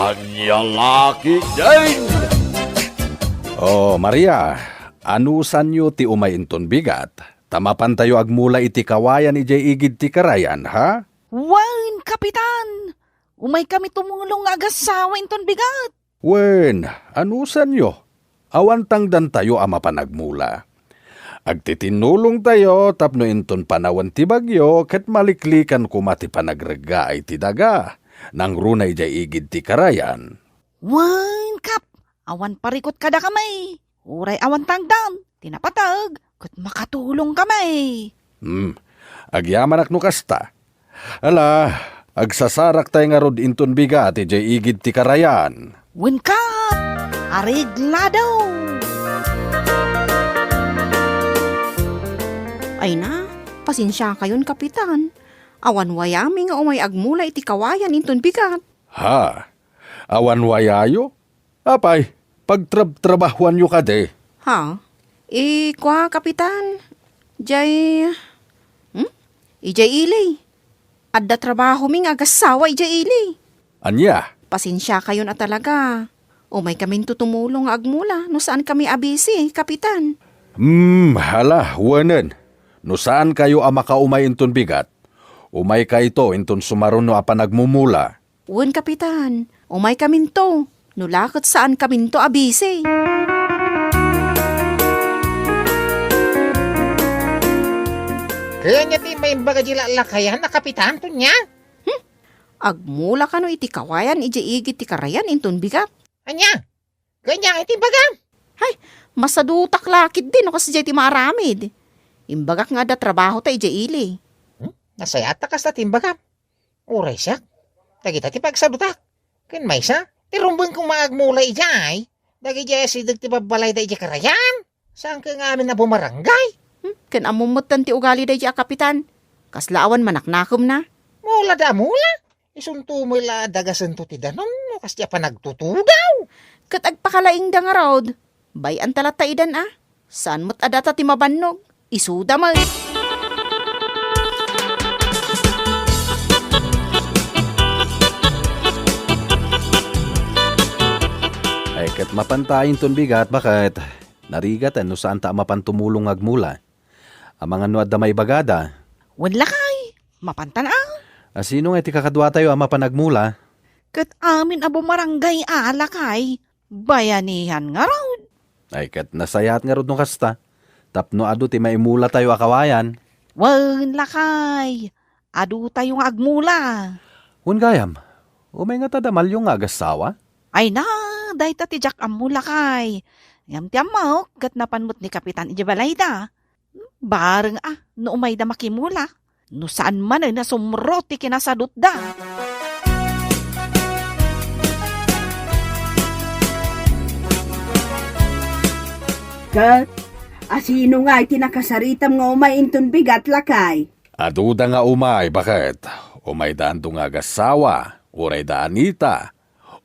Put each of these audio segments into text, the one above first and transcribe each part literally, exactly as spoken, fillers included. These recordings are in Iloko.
Ania la ketdin? Oh, Maria, anusanyo ti umay inton bigat, ta mapantayo agmula iti kawayan idiay igid ti karayan, ha? Wen, Kapitan! Umaykami tumulong nga agassawa inton bigat. Wen, anusanyo? Awan tangdantayo a mapan agmula. Agtitinnulongtayo tapno inton panawen ti bagyo ket maliklikan koma ti panagreggaay ti daga nangruna idiay igid ti karayan. Wen, Kap, awan parikut kadakami. Uray awan tangdan ti napateg ket makatulongkami. Hmm, agyamanak no kasta. Ala, agsasaraktayo ngarud inton bigat idiay igid ti karayan. Wen, Kap, areglado! Ay na, pasensiakayon, Kapitan. Awan wayami nga umay agmula iti kawayan inton bigat. Ha? Awan wayayo? Apay, pagtrabtrabahuanyo kadi? Ha? Eh, kua, Kapitan? Jay, hmm? Ijay ili. Adda trabahomi nga agassawa ijay ili. Ania? Pasensiakayon a talaga. Umaykaminto tumulong nga agmula no saankami a busy, Kapitan. Hmm, hala, wenen. No saankayo a makaumay inton bigat, umaykayto inton sumaruno a panagmumula. Wen, Kapitan, umaykaminto. No la ket saankaminto a busy. Kayatyo ti maimbaga di lallakayan a Kapitan, Tonia? Hmm? Agmula kano iti kawayan idiay igid ti karayan inton bigat? Ania? Kayatyo ti imbagam? Hay, masadutak la ketdi no kasdiay ti maaramid. Imbagak nga adda trabahota idiay ili. Hmm? Nasayaat ta kasta ti imbagam. Uray siak, dagita ti pagsadutak. Ken maysa, ti rumbeng koma agmula idiay, dagidiay asideg ti babbalayda idiay karayan. Saan ket nga amin a bumarangay? Hmm, ken ammom metten ti ugali daydiay a Kapitan. Kasla awan manaknakemna. Mula da mula. Isunto met la a dagasento ti danum no kasdiay a panagtutudaw. Ket agpakalaingda ngarud. Bay-anta latta idan a. Saan met a data ti mabannog. Isuda met. Ay, ket mapanta inton bigat, baket. Narigat, no saanta a mapan tumulong nga agmula. Amangan no adda maibagada. Wen lakay, mapantan a. A, sino nga iti kakaduatayo a mapan agmula? Ket amin a bumarangay a lakay, bayanihan ngarud. Ay, ket nasayaat ngarud no kasta, tapno adu ti maimulatayo a kawayan. Wen lakay, adutayo nga agmula. Wen gayam, umay ngata da Malyo nga agassawa? Ay na, dayta ti diak ammo lakay. Ngem ti ammok, ket napan met ni Kapitan idiay balayda. Bareng a, no umayda makimula. No saan manen a sumro ti kinasadutda. Ket, asino nga iti nakasaritam nga umay inton bigat, lakay? Aduda nga umay, baket. Umayda Ando nga agassawa, uray da Anita.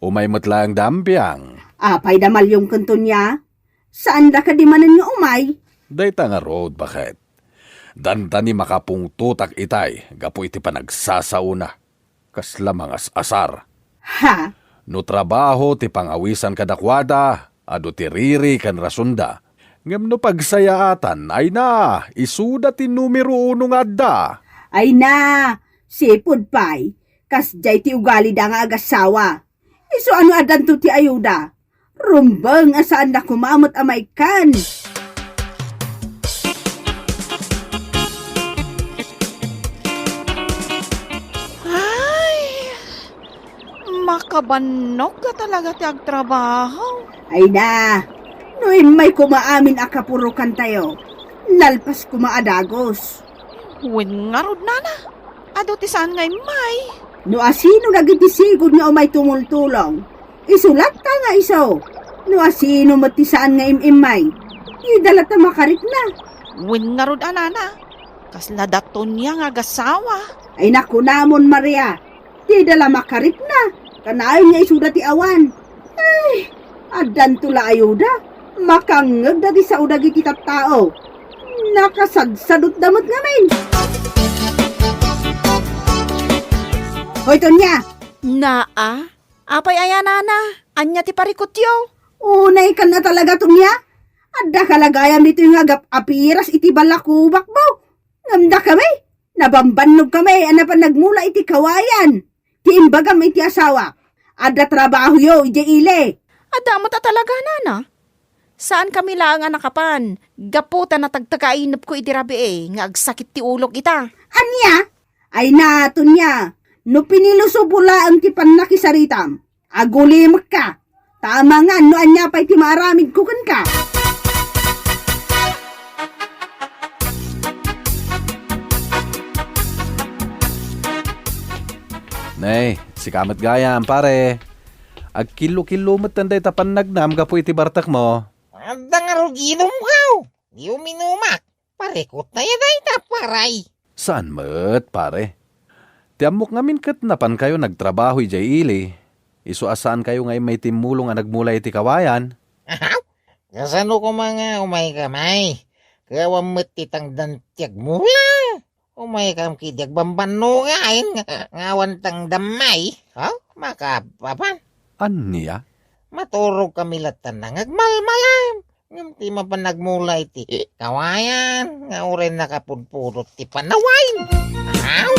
Umay met laeng da Ambiang. Apay da Malyong ken Tonia? Saanda kadi manen nga umay? Dayta ngarud, baket. Dandani makapungtotak itay gapu iti panagsasaona. Kasla mangas-asar. Ha? No trabaho ti pangawisan kadakuada, adu ti riri ken rasonda. Ngem no pagsayaatan, ay na, isuda ti numero uno nga adda. Ay na, sipud pay, kasdiay ti ugalida nga agassawa. Isu a no addanto ti ayuda, rumbeng a saanda koma met a maikkan. Ay, makabannog a talaga ti agtrabaho. Ay na, no immay koma amin a kapurokantayo, nalpas koma a dagus. Wen ngarud, nana, adu ti saan nga immay. No asino dagiti sigud nga umay tumultulong, isu latta nga isu. No asino met ti saan nga im-immay, dida latta makarikna. Wen ngarud a, nana, kasla da Tonia nga agassawa. Ay, nakunamon, Maria, dida la makarikna, kanayon nga isuda ti awan. Ay, addanto la ayuda. Makangngegda ti sao dagiti tattao. Nakasagsadutda met ngamin. Hoy, Tonia! Naa, Apay aya, nana? Ania ti parikutyo? Unay kan a talaga, Tonia. Adda ka la gayam ditoy nga agap-apiras iti balakubakmo. Ngem dakami, nabambannog kami a napan nagmula iti kawayan. Ti imbagam iti asawak, adda trabahoyo idiay ili. Adda met a talaga, nana. Saan kami laeng a nakapan, gapu ta natagtagainepko iti rabii nga agsakit ti ulok ita. Ania? Ay na, Tonia, no pinilusopo laeng ti pannakisaritam, agulimekka. Ta amangan no ania pay ti maaramidko kenka. Nay, sika met gayam, pare. Agkillo-killo met dayta pannagnam gapu iti bartekmo. Adda ngarud inumkaw. Di uminumak. Parikut na ya dayta, paray. Saan met, pare? Ti ammok ngamin ket napankayo nagtrabaho idiay ili. Isu a saankayo nga immay timmulong a nagmula iti kawayan. Ahaw? Kasano koma nga umayka, may? Kayawam met ti tangdan ti agmula. Umaykam kidi agbambanno nga ayan nga, nga awan tangdam, may. Ha? Makapapan. Ania? Maturog kami latta nga agmalmalam. Ngem ti mapan nagmula iti kawayan nga uray nakapudpudot ti panawain. Aw!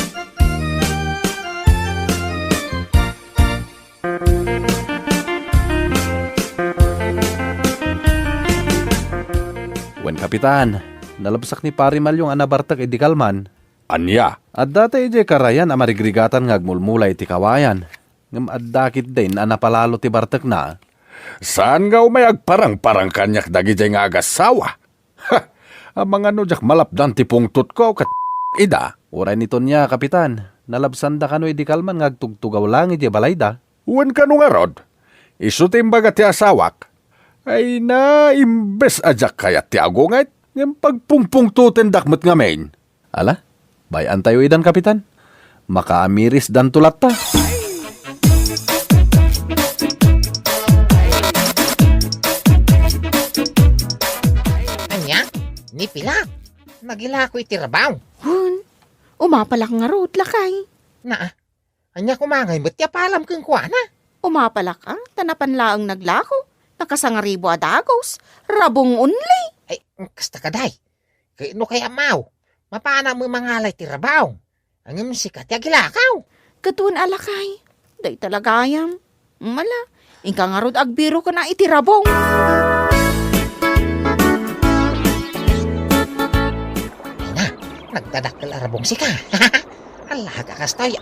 Wen, Kapitan, nalabsak ni Pari Malyong a nabartek idi kalman. Ania? Adda tay idiay karayan a marigrigatan nga agmulmula iti kawayan, ngem adda ketdin a napalalo ti bartekna. Saan nga umay agparangparang kaniak dagidiay nga agassawa? Ha! Amangan no diak malapdan ti pungtotko ket ida. Uray ni Tonia, Kapitan, nalabsanda kano idi kalman nga agtugtugaw laeng idiay balayda. Wen kano ngarud, isu ti imbaga ti asawak. Ay na, imbes a diak kayat ti agunget, ngem pagpungpungtotendak met ngamin. Ala, bay-antayo idan, Kapitan. Makaamirisdanto latta. Ania? Ni Pilar, nagilako iti rabaw. Hun, umapalak ngarud, lakay. Naa, ania koma ngay met ti apalam kenkuana? Umapalak a, ta napan laeng naglako. Nakasangaribo a dagos. Rabong only. Ay, kasta ka, day. Ket no kayatmo, mapanak met mangala iti rabaw. Ngem sika ti agilakaw. Ket wen a, lakay. Dayta la gayam. Mala, inka ngarud agbiroken a iti rabong. Ay na, nagdadakkel a rabong sika. Alaga kastoy.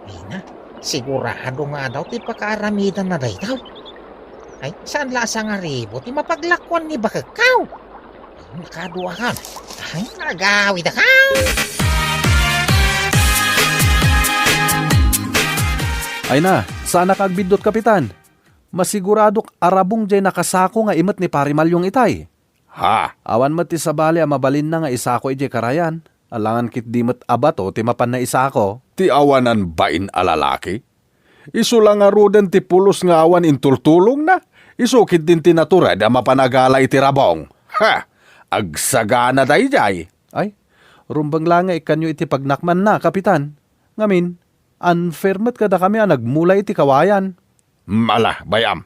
Ay na, sigurado nga daw ti pakaaramidanna daytoy. Ay, saan la a sangaribo ti mapaglakuan ni bakekkaw? Nakaduakan. Ay, nagawidaka. Ay na, saanak agbiddut, Kapitan. Masiguradok a rabong jay nakasako nga imet ni Pari Malyong itay. Ha? Awan met ti sabali a mabalinna nga isako idiay karayan. Alangan ketdi met a bato ti mapanna isako. Ti awanan bain a lalaki? Isu la ngaruden ti pulos nga awan intultulongna. Isu ketdin ti natured a mapan agala iti rabong. Ha! Agsagana daydiay. Ay, rumbeng la nga ikkanyo iti pagnakmanna, Kapitan. Ngamin, unfair met kadakami a nagmula iti kawayan. Mala, bay-am.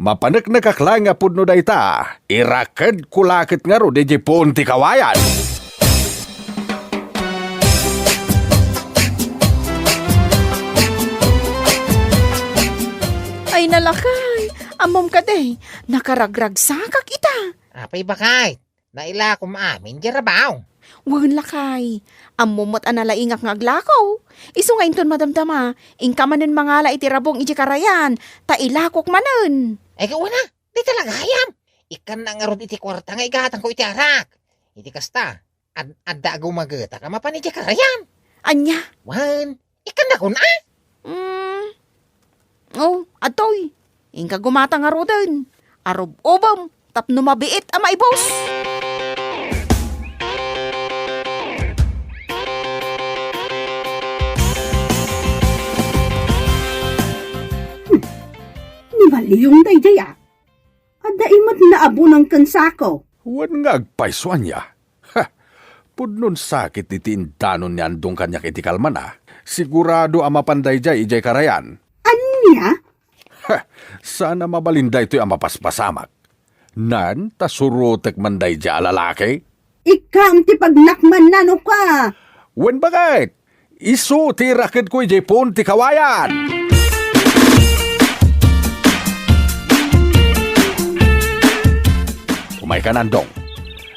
Mapaneknekak laeng nga pudno dayta, irakedko la ket ngarud idiay puon ti kawayan. Ay, nalakay, ammom kadi, nakaragragsakak ita. Apay, bakay? Nailakom amin diay rabaw. Wen, lakay. Ammom met a nalaingak nga aglako. Isu nga inton madamdama, inka manen mangala iti rabong idiay karayan, ta ilakok manen. Ay, wen a, di talaga gayam. Ikkannak ngarud iti kuarta nga igatangko iti arak. Iti kasta, ad-, adda agumagetak a mapan idiay karayan. Ania? Wen, ikkannakon a? Mm. Oh, adtoy. Inka gumata ngaruden. Arub-ubem tapno mabiit a maibus. Ni Malyong daydiay a. Adda imet nga abunong ken sako. Wen nga agpayso ania? Ha! Pudnon sakit iti indanon ni Andong kaniak iti kalmana. Sigurado a mapan daydiay idiay karayan. Ay, Ania? Ha! Saan a mabalin daytoy a mapaspasamak. Nan, ta surotek man daydiay a lalaki? Ikkaam ti pagnakman nano ka. Wen, baket? Isu ti irakedko idiay puon ti kawayan. Umaykan, Andong.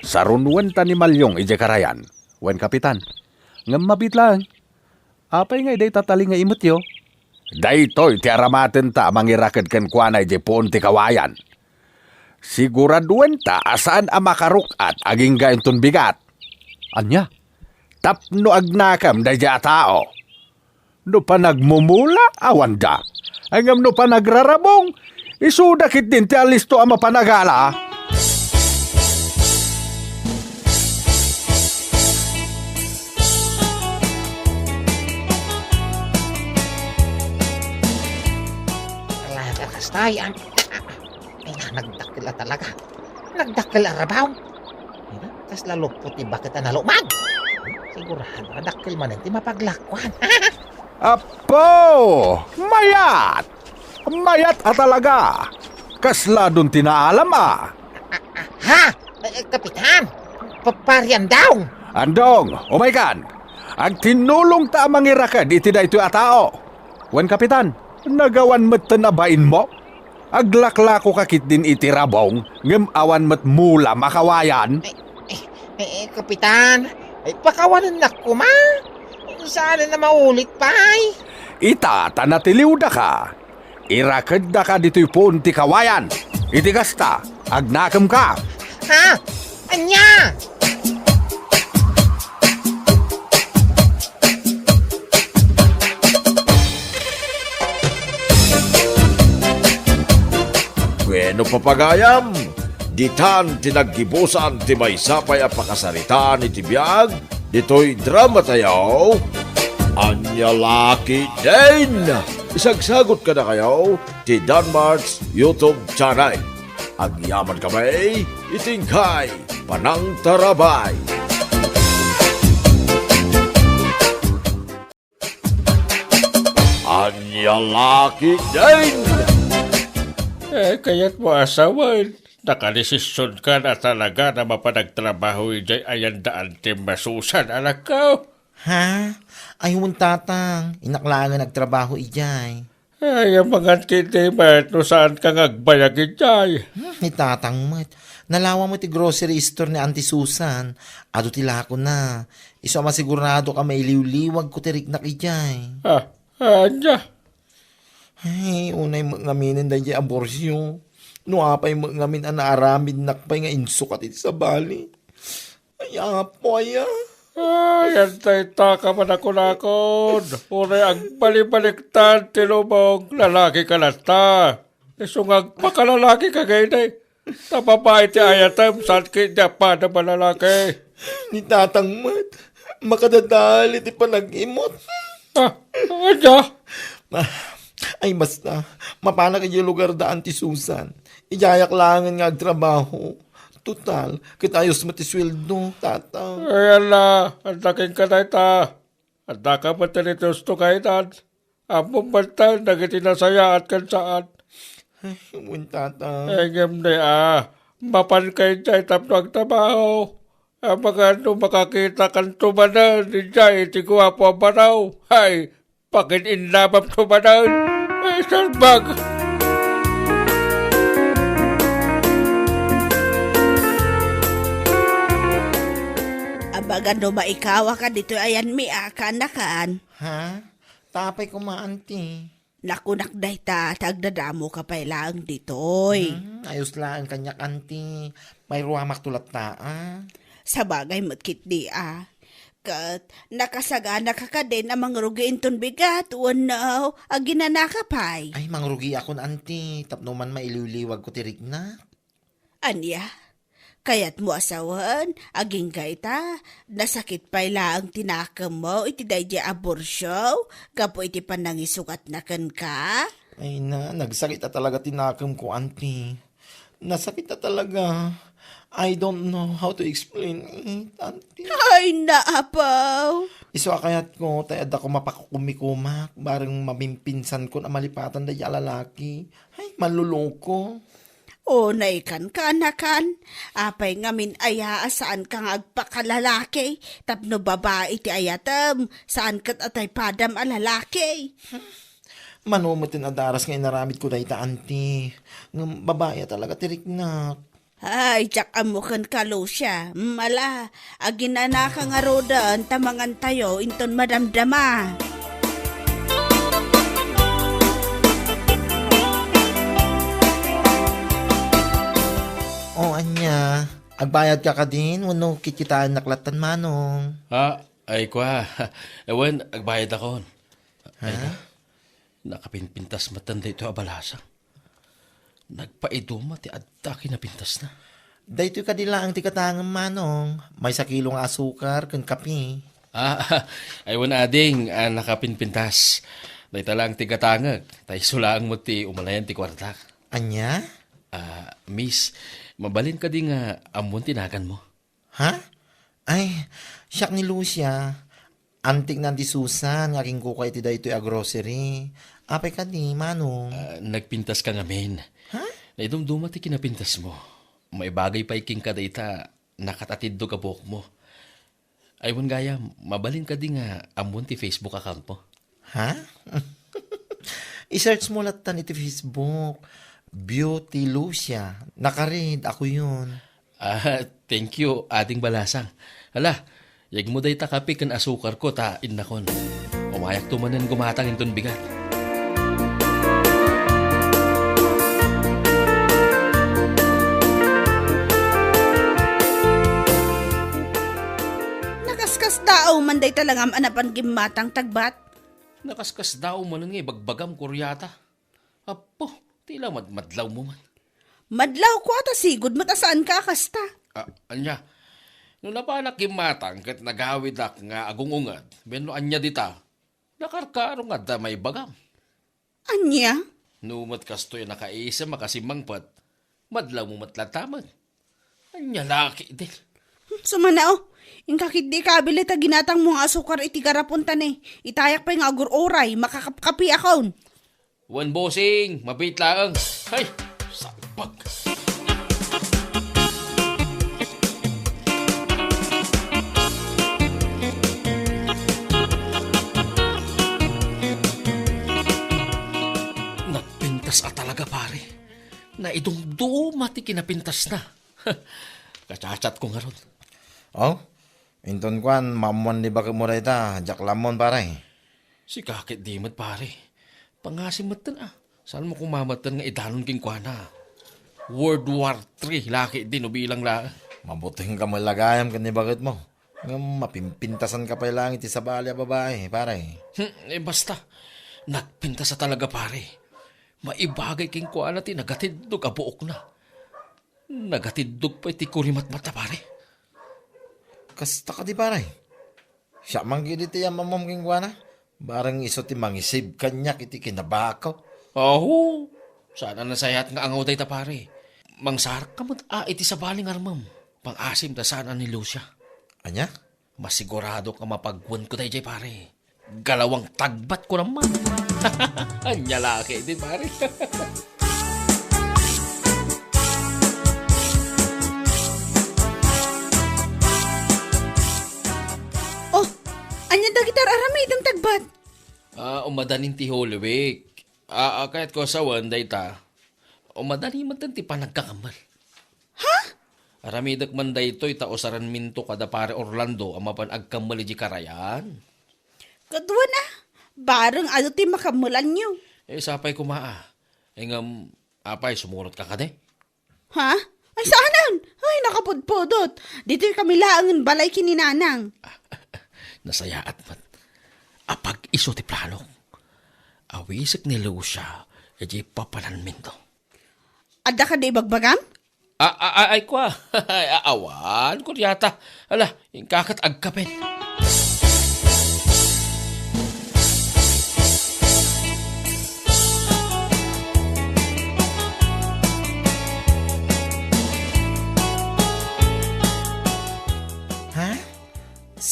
Sarunuen ta ni Malyong idiay karayan. Wen, Kapitan. Ngem mabiit laeng. Apay nga idiay tatali nga imetyo? Daytoy ti aramatenta a mangiraked kenkuana idiay puon ti kawayan. Siguraduenta a saan a makaruk-at agingga inton bigat. Ania? Tapno agnakem daydiay a tao. No panagmumula, awanda. Ngem no panagrarabong, isuda ketdin ti alisto a mapanagala. Talaga, kastay, ang, ay, na, nagdakkel a talaga. Nagdakkel a rabaw. Ay, na, kasla lupot ti baket a nalumag. Sigurado, dakkel manen ti mapaglakuan. Apo! Mayat! Mayat a talaga! Kasla don ti naalam a. Ha? Eh, Kapitan? Pa-, pari Andong? Andong, umaykan! Agtinnulongta a mangiraked iti daytoy a tao. Wen, Kapitan, nagawan metten a bainmo? Aglaklakoka ketdin iti rabong, ngem awan met mula makawayan. Eh, eh, eh, Kapitan, eh, pakawanennak koma. Saan a maulit pay? Ita ta natiliwdaka. Irakeddaka ditoy puon ti kawayan. Iti kasta, agnakemka. Ha? Ania? Bueno, papagayam, ditan ti naggibusan ti maysa pay a pakasaritaan iti biag ditoy drama tayo. Ania la ketdin? Isagsagot kadakayo ti Danmart's YouTube channel. Agyaman kami iti inkay panangtarabay. Ania la ketdin? Eh, kayatmo a sawen, nakadesisionkan a talaga a mapan agtrabaho idiay ayan da Anti Susan, anakko. Ha? Ay, wen, Tatang. Innak laengen agtrabaho idiay. Ay, amangan ketdi met no saanka nga agbayag idiay. Hmm, ni Tatang met. Nalawa met ti grocery store ni Auntie Susan. Adu ti lakona. Isu a masiguradoak a mailiwliwagko ti riknak idiay. Ah, ania? Ay, unay met ngaminen daydiay abortion. No apay met ngamin a naaramidnak pay nga insukat iti sabali. Ay, Apo, aya. Ay, antay ta ka manakunakon. Uray agbalibaliktad ti lubong, lalaki ka latta. Isu nga agpakalalaki ka ngay, ta babai ti ayatem, saan ketdi a pada malalaki. Ni Tatang met, makadadael iti panag-imot. Ah, ania? Ah, ay, basta, mapanak idiay lugar da Auntie Susan. Idiayak laengen nga agtrabaho. Total, ket ayos met ti sueldo, Tatang. Ay, ala, ania kenka dayta? Ania ka met ti gusto kaytan? Ammom met dagiti nasayaat ken saan. Ay, wen, Tatang. Ay, ngem ni a, mapanka idiay tapno agtrabaho. Amangan no makakitakanto manen idiay iti guapo a banaw. Ay, pakin-innabamto manen. Ay, salbag! Amangan no maikawaka ditoy ayanmi a kaanakan. Ha? Apay koma, Auntie? Nakunak dayta, ta agdadamoka pay laeng ditoy. Hmm, ayos laeng kaniak, Auntie. Mayruamakto latta, a. Sabagay met ketdi, a. Ket nakasaganaka kadin a mangrugi inton bigat wenno aginanaka pay? Ay, mangrugiakon, Auntie, tapno man mailiwliwagko ti riknak. Ania? Kayatmo a sawen, agingga ita, nasakit pay laeng ti nakemmo iti daydiay abortion gapu iti panangisukatna kenka? Ay na, nagsakit a talaga ti nakemko, Auntie. Nasakit a talaga. I don't know how to explain it, Auntie. Ay, naapaw! Isu a kayatko, tay adda koma pakukumikumak, bareng mabimpinsankon a malipatan dayta a lalaki. Ay, manloloko. O, naikan ka, anakan. Apay ngamin aya a saanka nga agpakalalaki? Tapno babai ti ayatem, saan ket a tay padam a lalaki. Mano met ti nadaras nga inaramidko dayta, Auntie. Ngem babai a talaga ti riknak. Ay, diak ammo kenka, Lucia. Mm, ala, aginanaka ngaruden ta mangantayo inton madamdama. O, ania? Agbayadka kadin wenno kitkitaennak lattan, Manong? Ah, ay kua. Wen, agbayadakon. Ha? Ay na, nakapinpintas metten daytoy a balasang. Nagpaiduma ti adda kinapintasna. Daytoy kadi laeng ti gatangem, Manong. Maysa kilo nga asukar ken kape. Ah, ay wen, ading, ah, nakapinpintas. Dayta laeng ti gatangek. Ta isu laeng met ti umalayan ti kuartak. Ania? Ah, miss, mabalin kadi nga ammon ti naganmo? Ha? Ay, siak ni Lucia. Antiknan ti Susan nga agingkuka iti daytoy a grocery. Apay kadi, Manong? Ah, nagpintaska ngamin. Ha? Naidumduma ti kinapintasmo. Maibagay pay kenka dayta nakatatiddog a buokmo. Ay, wen gayam, mabalin kadi nga ammon ti Facebook accountmo? Ha? I-search mo lattan iti Facebook, Beauty Lucia. Nakaread, ako yun. Ah, thank you, Ading Balasang. Hala, yegmo dayta kape ken asukarko ta innakon. Umayakto manen gumatang inton bigat. Nakaskasdaaw man dayta langam a napan gimmatang, Tagbat. Nakaskasdaaw manen nga ibagbagam, Kuryata. Apo, ti la madmadlawmo man. Madlawko a ta sigud met a saanka a kasta. Ah, ania? No napanak gimmatang ket nagawidak nga agung-ungad, wenno ania dita, nakarkaro nga adda maibagam. Ania? No met kastoy a nakaisem a kasimmangpet, madlawmo met latta met. Ania la ketdin? Hmm, sumana, o. Inka ketdi ikabili ta ginatangmo nga asukar iti garapon ta ne, itayak pay nga agur-uray, makakapkapiakon. Wen, bossing, mabiit laeng. Hay, salbag. Nagpintas a talaga, pare. Naidumduma ti kinapintasna. Kachatko ngarud. O, inton kuan, maammuan ni baketmo dayta, diak la ammon, pare. Sika ketdi met, pare. Pangasim metten, a. Saanmo koma metten nga idanon kenkuana? World War Three la ketdi no bilang la. Mabutingka met la gayam ken ni baketmo. Ngem mapimpintasanka pay laeng iti sabali a babai, pare. Hmm, e, basta. Nagpintas a talaga, pare. Maibagay kenkuana ti nagatiddog a buokna. Nagatiddog pay ti kurimatmatta, pare. Kasta kadi, pare? Siak man ketdi ti am-ammom kenkuana. Bareng isu ti mangisib kaniak iti kinabako. Aho, saan a nasayaat nga angaw dayta, pare. Mangsarakka met a iti sabali nga armem. Pangasim ta saan a ni Lucia. Ania? Masiguradok a mapagwenko daydiay, pare. Galawang tagbat ko naman. Ania la ketdi, pare. O, ania dagiti ar-aramidem, Tagbat? Ah, umadanin ti Holy Week. Ah, ah, kayatko a sawen dayta. Umadani metten ti panagkakammel. Ha? Aramidek man daytoy ta usarenminto kada Pare Orlando a mapan agkammel idiay karayan. Kaduana, bareng adu ti makammelanyo. E, sapay koma a. Ngem, apay, sumurotka kadi? Ha? Ay, saanen! Ay, nakapudpudot! Ditoy kami laengen balay ken ni Nanang. Nasayaat met. Apag-isu ti planok. Awisek ni Lucia idiay papananminto. Adda kadi ibagbagam? A-, a-, a-, ay, kua. Ay, a-, awan, Kuryata. Ala, inka ket agkapen.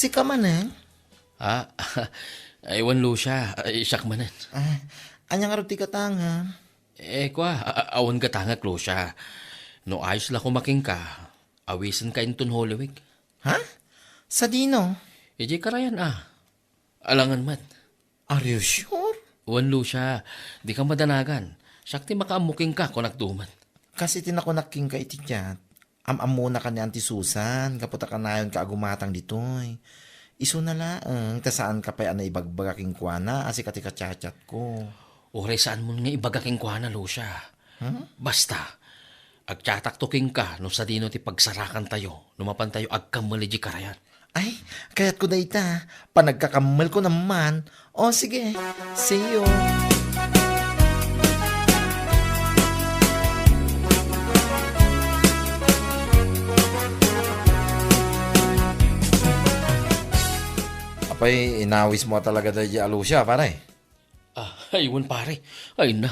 Sika manen? Ah, ay, wen, Lucia. Ay, siak manen. Ah, ania ngarud ti gatangem? Eh, kua, a-, a-, awan gatangek, Lucia. No ayos la koma kenka, awisenka inton Holy Week. Ha? Sadino? Idiay karayan, ah. Alangan met. Are you sure? Wen, Lucia, dika madanagan. Siak ti makaammo kenka, kunak duman. Kas iti nakunak kenka iti chat, am-ammonaka ni Auntie Susan, gapu ta kanayonka a gumatang ditoy. Isuna laeng, ta saanka pay a naibagbaga kenkuana, a sika ti kachatchatko. Uray saanmon nga ibaga kenkuana, Lucia. Hmm? Basta, agchatakto kenka no sadino ti pagsarakantayo no mapantayo agkammel idiay karayan. Ay, kayatko dayta. Panagkakammelko naman. O, sige. See you. Apay, inawismo talaga daydi a Lucia, pare? Ah, ay, wen, pare. Ay na.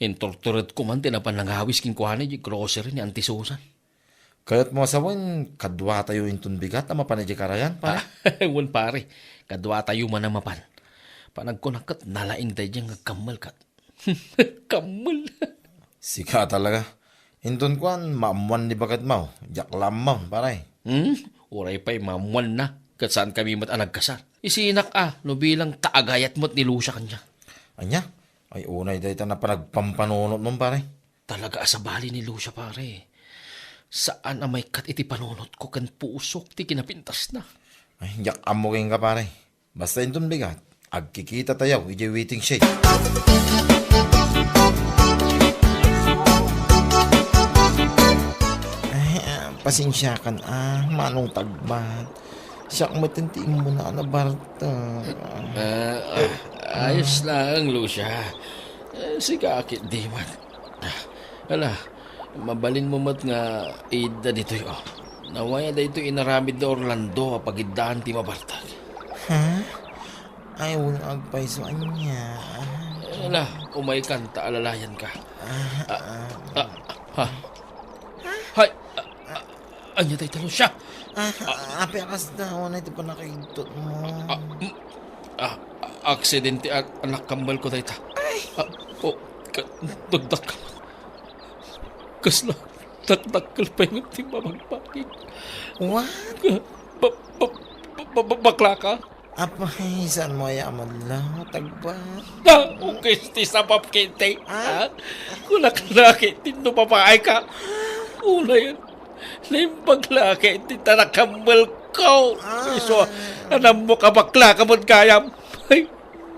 Inturturedko man ti napan nangawis kenkuana idiay grocery ni Auntie Susan. Kayatmo a sawen, kaduatayo inton bigat a mapan idiay karayan, pare? Ah, wen, pare. Kaduatayo man a mapan. Panagkunak ket nalaing daydiay nga agkammel ket. Kammel. Sika talaga. Inton kuan, maammoan ni baketmo. Diak la ammo, pare. Hmm? Uray pay maammoanna, ket saankami met a nagkasar. Isinak a, no bilang ta agayat met ni Lucia kaniak. Ania? Ay, unay dayta napan nagpampanunotmon, pare. Talaga a sabali ni Lucia, pare. Saan a maikkat iti panunotko ken pusok ti kinapintasna. Ay, diak ammo kenka, pare. Basta inton bigat, agkikitatayo idiay waiting shed. Ay, ah, pasensiakan, ah, Manong Tagbat. Siak met ti immuna a nabartek. Ah, ah, ayos lang, Lucia. Eh, sika ketdi met. Ah, ala, mabalinmo met nga idda ditoy, oh. Nawaya daytoy inaramid ni Orlando a pagiddaan ti mabartek. Ha? Ay, wen, agpayso ania. Ala, umaykan ta alalayanka. Ah, ah, ah, ha? Hay, ah, ah, ania dayta, Lucia? Ah, apay a kasta, unay ti pannakaigtutmo. Ah, mm, ah, aksidente a, a nakkammelko dayta. Ay! Ah, oh, ka-, dagdakkel. Kasla dakdakkel pay ngem ti mabagbaking. What? Ka-, ba-, ba-, ba-, ba-, baklaka? Apay, saanmo aya a madlaw, Tagbat? Ah, ukis ti sabab ketdi, ah? Ha? Kunak la ketdi no babaika. Unayen, naimbag la ketdi ta nakammelko. Ah. Isu, anam mo ka baklaka met gayam. Ay,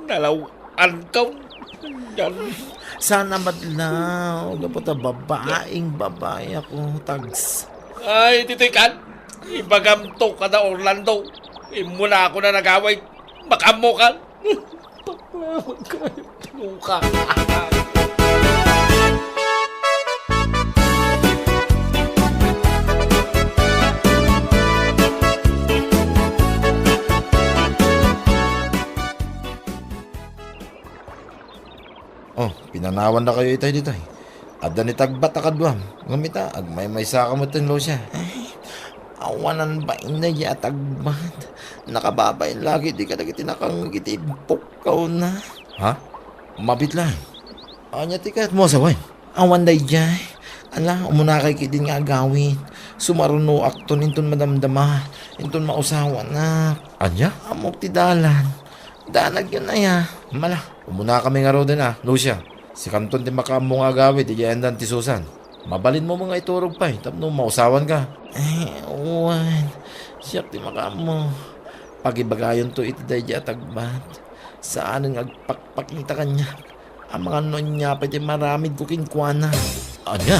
nalaw-ankaw. Yan. Saan a madlaw, gapu ta babaeng babae ako, Tags. Ay, ditoy kan. Ibagamto kada Orlando. Immuna ako na nagaway. Makaammokan. Bakla, magkayat luka. Oh, pinanawannakayo itay ditoy. Adda ni Tagbat a kaduam. Ngem ita, agmaymaysaka metten, Lucia. Ay, awanan bain daydiay a Tagbat. Nakababain la ketdi kadagiti nakangngeg iti ibbukkaw na. Ha? Mabit laeng. Ania ti kayatmo a sawen? Awan daydiay. Ala, umunakay ketdin nga agawid. Sumarunoakton inton madamdama, inton mausawanak. Ania? Ammok ti dalan. Danagyon aya. Mala, umunakami ngaruden a, Lucia. Sikanton ti makaammo nga agawid idiay ayandan ti Susan. Mabalinmo nga iturog pay tapno mausawanka. Ay, wen. Siak ti makaammo. Pagibagayonto iti daydiay a Tagbat. Saanen nga agpakpakita kaniak. Amangan no ania pay ti maramidko kenkuana. Ania?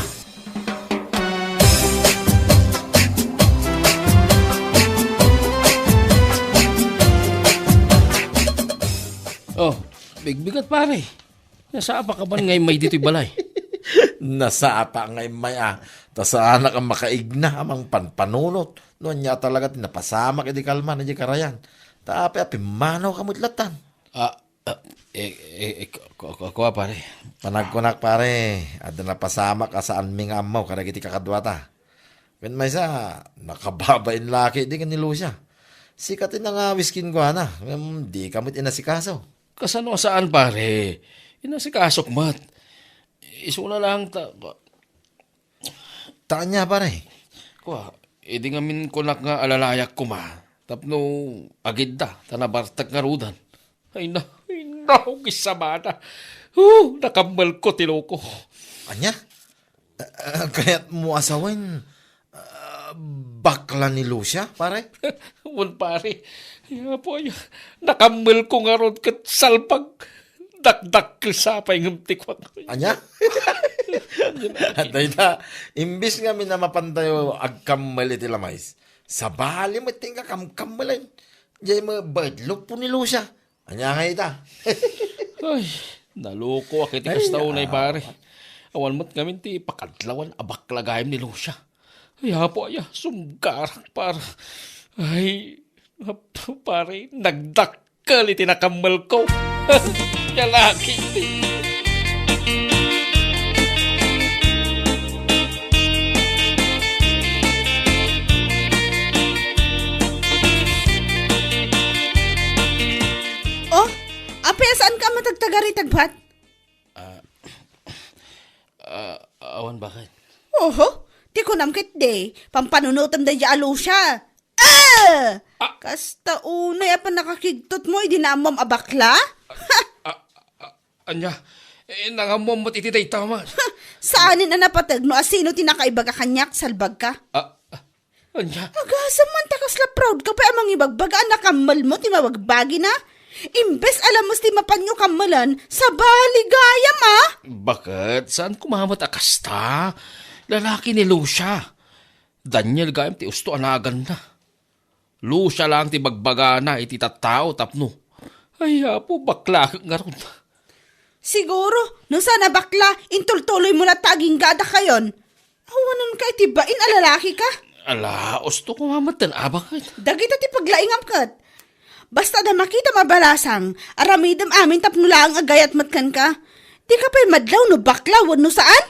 Oh, bigbigat, pare. Nasapa ka man nga immay ditoy balay? Nasapa nga immay, ah. Ta saanak a makaigna a mangpanpanunot. No ania talaga ti napasamak idi kalman idiay karayan. Ta apay a pimmanawka met lattan? Ah, ah, eh, eh, eh, ku-, ku-, kua, pare. Panagkunak, pare, adda napasamak a saanmi nga ammo kadagiti kakaduata. Ken maysa, nakababain la ketdi ken ni Lucia. Sika ti nangawis kenkuana, ngem dika met inasikaso. Kasano a saan, pare? Inasikasok met. Isuna lang ta, ta ania, pare? Kua, idi ngamin kunak nga alalayak koma, tapno agidda, ta nabartek ngaruden. Ay na, ay na, gisabada. Huh, nakammelko ti loko. Ania? Ah, kayatmo a sawen, ah, bakla ni Lucia, pare? Wen, pare. Ay, apo, ay, nakammelko ngarud ket salbag. Dakdakkel sa pay ngem ti kuan. Ania? Dayta, imbes ngamin a mapantayo agkammel iti lamayes, sabali met ti inka kamkammelen. Diay met baet luppo ni Lucia. Ania nga ita? Ay, naloko ak iti kasta unay, pare. Awan met ngamin ti pakadlawan a bakla gayam ni Lucia. Ay, apo aya, sunggarak, pare. Ay, apo, pare, nagdakkel iti nakammelko. Lalaki ti. Oh, apay a saanka a matagtagari, Tagbat? Ah, ah, awan, bakit? Oho, ti kunam ketdi, pampanunotem daydiay a Lucia. Ah! Ah! Kasta unay a pannakakigtotmo idi naammom a bakla? Ah, ah, ania? Eh, nangammom met iti dayta man. Saanen a napateg no asino ti nakaibaga kaniak, salbagka. Ah, ah, ania? Agasem man ta kasla proud ka pay a mangibagbaga a nakammelmo ti mabagbagina. Imbes a lames ti mapanyo kammelen, sabali gayam, a? Baket, saan koma met a kasta? Lalaki ni Lucia. Daniel gayam ti usto a naganna. Lucia laeng ti bagbagana iti tattao tapno, ay, Apo, baklakek ngarud. Siguro, no saan a bakla, intultuloymo latta agingga a dakayon. Awanonka iti bain a lalakika? Ala, usto koma metten, a, baket. Dagita ti paglaingam ket. Basta adda makitam a balasang, aramidem amin tapno laeng agayat met kenka. Dika pay madlaw no bakla wenno saan?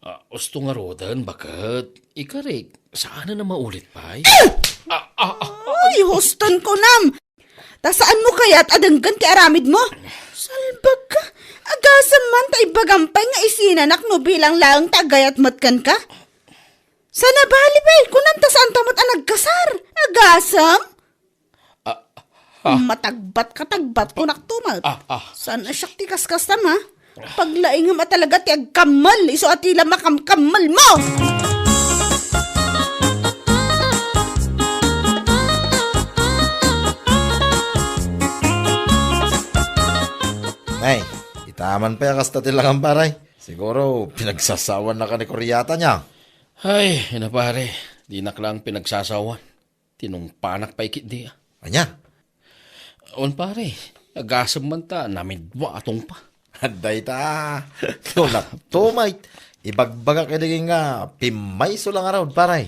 Ah, usto ngaruden, baket. Ikarik, saanen a maulit pay? Ah! Ah, ah, ah, ah. Ay, huston kunam! Ta saanmo kayat a denggen ti aramidmo? Salbagka, agasem man ta ibagam pay nga isinanak no bilang laeng ta agayat met kenka? Saan a bali pay, kunam ta saanta met a nagkasar. Agasem? Ah, ah. Matagbat ka, tagbat, kunak tumet. Ah, ah. Saan a siak ti kaskastam, a? Paglaingem a talaga ti agkammel, isu a ti la makamkammelmo! Ay, itaman pay a kasta ti langam, pare. Siguro, pinagsasawannaka ni Kuryata niya. Ay, ina, pare, dinak lang pinagsasawan. Tinungpanak pay ketdi, a. Ania? Wen, pare, agasem man ta namidwa a tungpa. Dayta, kunak tumet, ibagbagak idi nga pimmayso la ngarud, pare.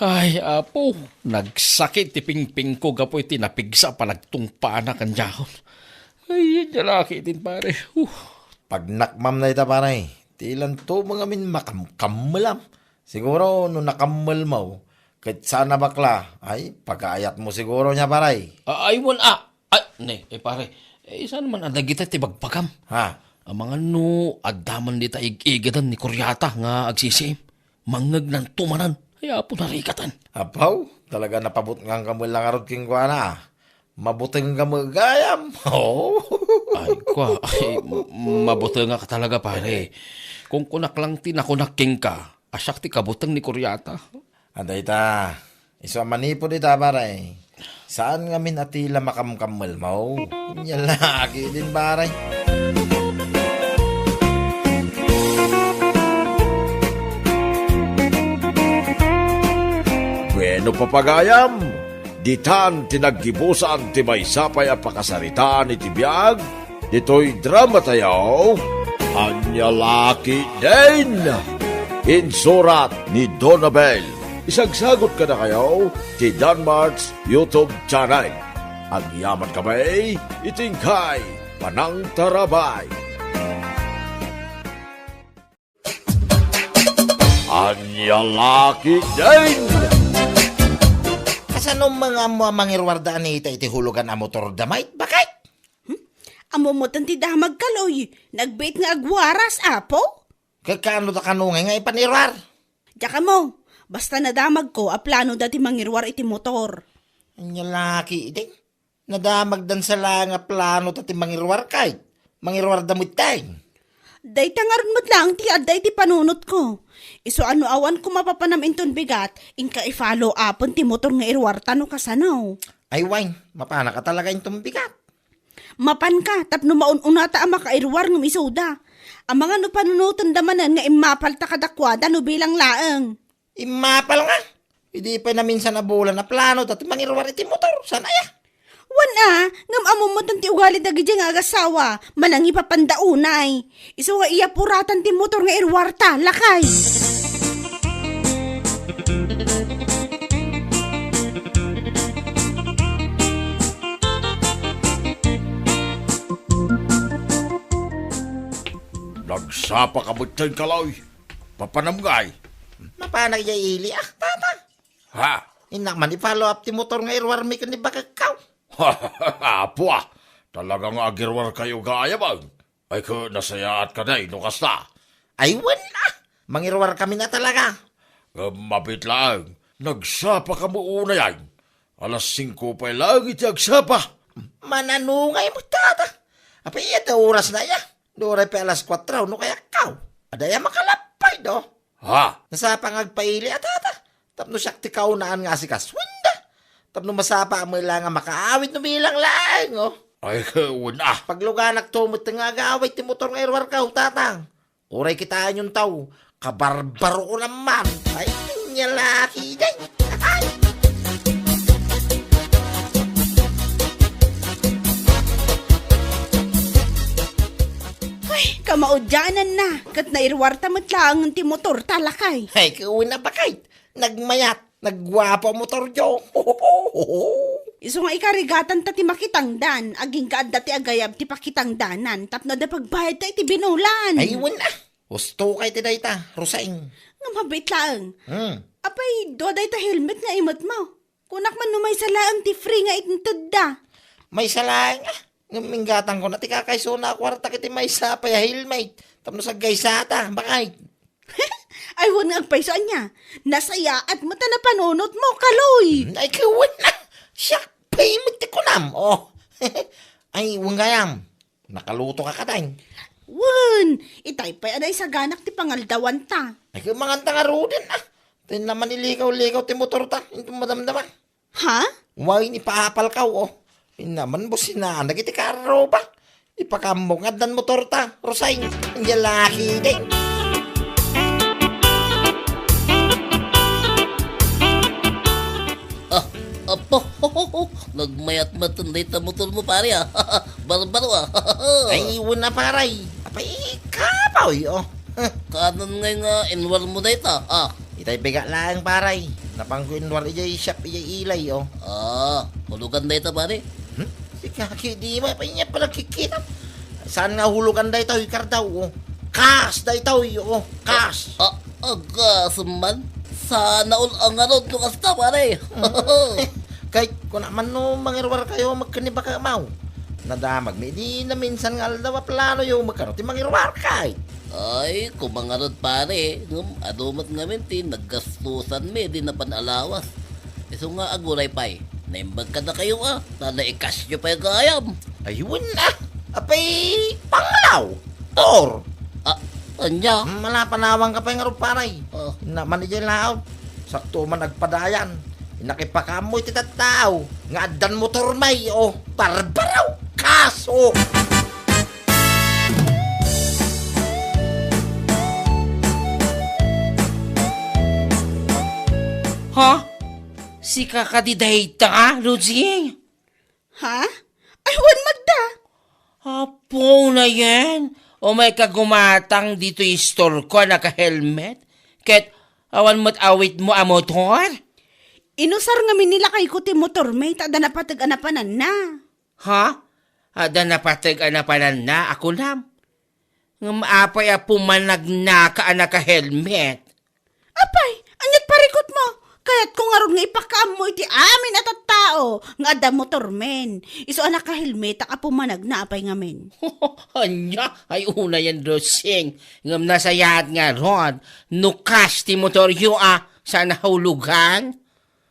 Ay, Apo, nagsakit ti pingpingko gapu iti napigsa a panagtungpanak a diahon. Ay, ania la ketdin, pare. Uh. Pagnakmam dayta, pare. Ti lanto mo ngamin makamkammelam. Siguro no nakammelmo, ket saan a bakla, ay, pagaayatmo siguro nia, pare. A-, ay, wen, a. Ay, ne, eh, pare. Eh, saan man a dagita ti bagbagam? Ha? Amangan no adda man dita ig-igadan ni Kuryata nga agsisiim. Mangngegnanto manen. Ay, Apo, narikatan. Apaw, talaga napabutnganka met la ngarud kenkuana. Mabutengka met gayam. Oh. Ay, kua, ay, m-, mabutengak talaga, pare. Kunkunak lang ti nakunak kenka, a siak ti kabuteng ni Kuryata. A dayta, isu a manipud ita, pare. Saan ngamin a ti la makamkammelmo? Nia la ketdin, pare. Bueno, papagayam, ditan ti naggibusan ti maysa pay a pakasaritaan iti biag ditoy dramatayo, Ania La Ketdin. Insurat ni Donabel. Isagsagut kadakayo ti Danmart's YouTube channel. Agyaman kami iti inkay panangtarabay. Ania La Ketdin! Saan met nga ammo a mangiruarda Anita iti hulugan a motorda met, baket? Hmm? Ammo met ti damag, Kaloy. Nagbiit nga agwaras, apo? Ket kaano ta kano ngay nga ipaniruar? Diak ammo, basta nadamagko a planoda ti mangiruar iti motor. Ania la ketdin? Nadamagdan sa la nga planoda ti mangiruar ket mangiruarda met. Dayta ngarud met laeng ti adda iti panunotko. Isu a no awan koma papanam inton bigat, inka i-follow upen ti motor nga iruarta no kasano. Ay wen, mapanak a talaga inton bigat. Mapanka, tapno maun-unata a makairuar ngem isuda. Amangan no panunotenda manen nga immapalta kadakuada no bilang laeng. Immapal nga. Idi pay naminsan a bulan a planoda ti mangiruar iti motor. Saan aya? Wen a, ngem ammo met ti ugali dagidiay nga agasawa. Manangipapanda unay. Isu nga iyapuratan ti motor nga iruarta, lakay. Nagsapa ka met, Kaloy. Papanam ngay? Mapanak idiay ili, ah, tata. Ha? Innak man i-follow up ti motor nga iruarmi ken ni bakekko. Apo, ah. Talaga nga agiruarkayo gayam, ah. Ay, ket nasayaat ka, day, no kasta. Ay, wen, ah. Mangiruarkami na talaga. Ngem mabiit laeng, nagsapa ka met unay, ay. Alas singko pay laeng iti agsapa. Mananungay met, tata. Apay, ita oras na, ya. Uray pay alas kuatro, no kayatko. Adda aya makalapay, do? Ha? Nasapa nga agpaili a tata. Tapno siak ti kaunaan nga asikasuenda. Tapno masapa a met la nga makaawid no bilang laeng, oh. Ay, wen a. Pagluganakto met nga agawid ti motor nga iruarko, tatang. Uray kitaenyon taw, kabarbaro ko naman. Ay, ania la ketdin. Ay. Ay, kamaudiananna, ket nairuarta met laeng ti motorta, lakay. Ay, wen a, baket. Nagmayat, nagguapo a motoryo. Isu nga ikarigatanta ti makitangdan, agingga adda ti agayab ti pakitangdanan, tapno adda pagbayadta iti binulan. Ay, wen a. Husto kay ti dayta, Roseng. Nga mabiit laeng. Hmm. Apay, dua dayta helmet nga imetmo. Kunak man no maysa laeng ti free nga intedda. Maysa laeng, ah. Ngem inggatangko na ti kakaysona a kuarta iti maysa pay a helmet. Tapno saggaysata, baket. Ay, wen nga agpayso ania. Nasayaat met a napanunotmo, Kaloy. Ay, wen a. Siak pay met ti kunam. Oh. Ay, wen gayam. Nakaluto ka kadain. Wen, itay pay a naisaganak ti pangaldawanta. Ay, ket manganta ngaruden, ah. Tay naman ilikaw-likaw ti motorta, inton madamdama. Ha? Wen, ipaapalkaw, oh. Innaman busina, dagiti karro ba? Ipakaammo nga addan motorta, Roseng. Ania la ketdin. Ah, apo, nagmayat met dayta motormo, pare, ah. Barbaro, ah. Ay, wen a, pare. Apay, kabaw, oh. Kanon ngay nga inwarmo dayta, ah. Itay bigat laeng, pare. Napanko inwar idiay shop, idiay ilay, oh. Ah, hulugan dayta, pare. Hmm? Sika, di mo, apay, ania panagkikita? Saan nga hulugan daytoy, Kardaw, oh? Kas daytoy, oh. Kas. Ah, ah, kas man. Sana all a ngarud no kasta, pare. Ket kuna man no mangiruarkayo met ken ni bakekmo. Nadamagmi idi naminsan nga aldaw a planoyo met kano ti mangiruarkay. Ay, koma ngarud, pare, ngem adu met ngamin ti naggastusanmi idi napan a lawas. Isu nga aguray pay, naimbag kadakayo a, ta naikasyo pay gayam. Ay, wen a. Apay, pangalaw. Tor. Ah, ania? Hmm, malapanawan ka pay ngarud, pare. Oh. Innaman idiay laot. Sakto man agpadayan. Innak ipakaammo iti tattao nga addan motor may, oh, barbaro. Kaso. Ha? Sika kadi dayta, Lucy? Ha? Ay, wen met da. Apo, nayen. Umay ka gumatang ditoy istorko a naka-helmet. Ket awan met awitmo a motor? Inusar ngamin ni lakayko ti motor, may ta adda napateg a napananna. Ha? Adda napateg a napananna, a kunam? Ngem apay a pumanagnaka a naka-helmet? Apay, ania't parikutmo? Kayatko ngarud nga ipakaammo iti amin a tattao nga adda motormen. Isu a nakahelmetak a pumanagna, apay ngamin. Ania? Ay, unayen, Rosing. Ngem nasayaat ngarud, no kas ti motoryo a, saan a hulugan?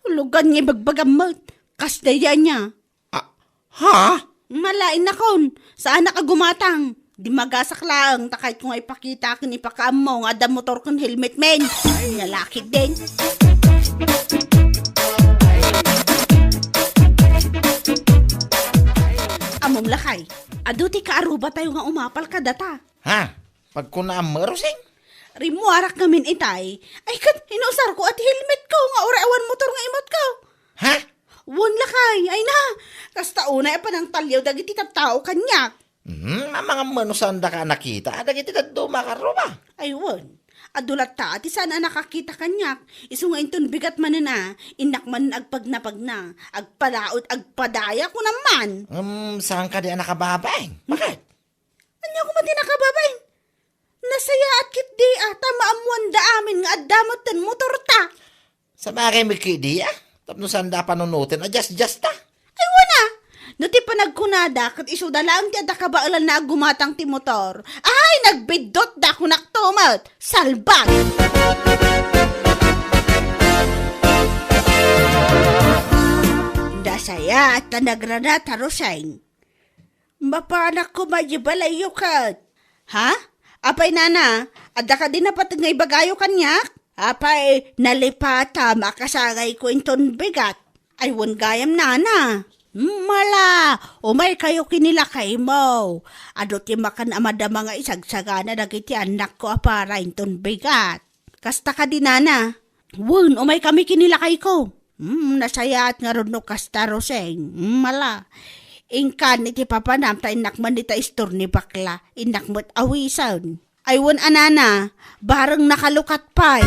Hulugan nga ibagbagam met. Kas daydiay ania? Ah, ha? Malain nakon, saanak a gumatang. Dimagasak laeng, ta kayatko nga ipakita ken ipakaammo nga adda motor ken helmet men. Ania la ketdin. Ammom lakay, adu ti kaarubatayo nga umapal kadata. Ha? Pagkunaam, Rosing? Rimmuarak ngamin itay. Ay, ket inusarko a ti helmetko nga uray awan motor nga imatko. Ha? Wen lakay, ay na. Kasta unay a panangtaliaw dagiti tattao kaniak. Hmm, amangan no saandaka a nakita dagiti dadduma a karruba. Ay wen, adu latta ti saan a nakakita kaniak. Isu nga inton bigat manen a, innak manen agpagnapagna, agpalaod, agpadaya, kunam man. Hmm, saan kadi a nakababain? Bakit? Ania koma ti nakababain? Nasayaat ketdi a ta maammoanda amin nga adda metten motorta. Sabagay met ketdi a, tapno saanda a panunoten a diasdiasta. Ay, wen a! No ti panagkunada, ket isuda laeng ti adda kabaelanna a gumatang ti motor. Ay, nagbiddutda, kunakto met. Salbag! Nasayaat ta nagrana ta Roseng. Mapanak koma idiay balayyo ket. Ha? Apay, nana, adda kadi napateg nga ibagayo kaniak? Apay, nalipatam a kasangayko inton bigat. Ay, wen gayam, nana. Mala, umaykayo ken ni lakaymo. Adu ti makan a madama nga isagsagana dagiti annakko a para inton bigat. Kasta kadi, nana? Wen, umaykami ken ni lakayko. Hmm, nasayaat ngarud no kasta, Roseng. Hmm, mala. Inkan iti papanam ta innak man dita istor ni bakla. Innak met awisen. Ay, wen a, nana, bareng nakalukat pay.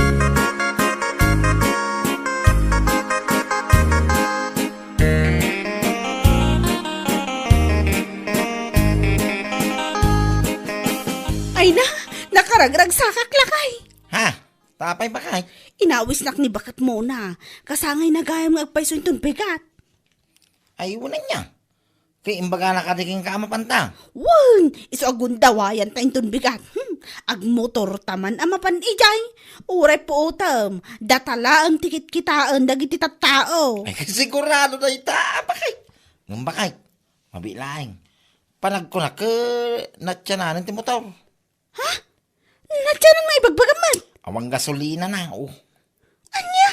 Ay na, nakaragragsakak lakay. Ha? Ta apay, bakit? Inawisnak ni baketmona. Kasangayna gayam nga agpayso inton bigat. Ay, wen ania. Ket imbagana kadi kenka a mapanta. Wen, isu a gundawayanta inton bigat. Hmm, agmotorta man a mapan idiay. Uray puotem, data laeng ti kitkitaen dagiti tattao. Ay, sigurado dayta, bakit? Ngem bakit? Mabiit laeng. Panagkunak ket natiananen ti motor. Ha? Natianan nga ibagbagam met? Awan gasolinana, o. Ania?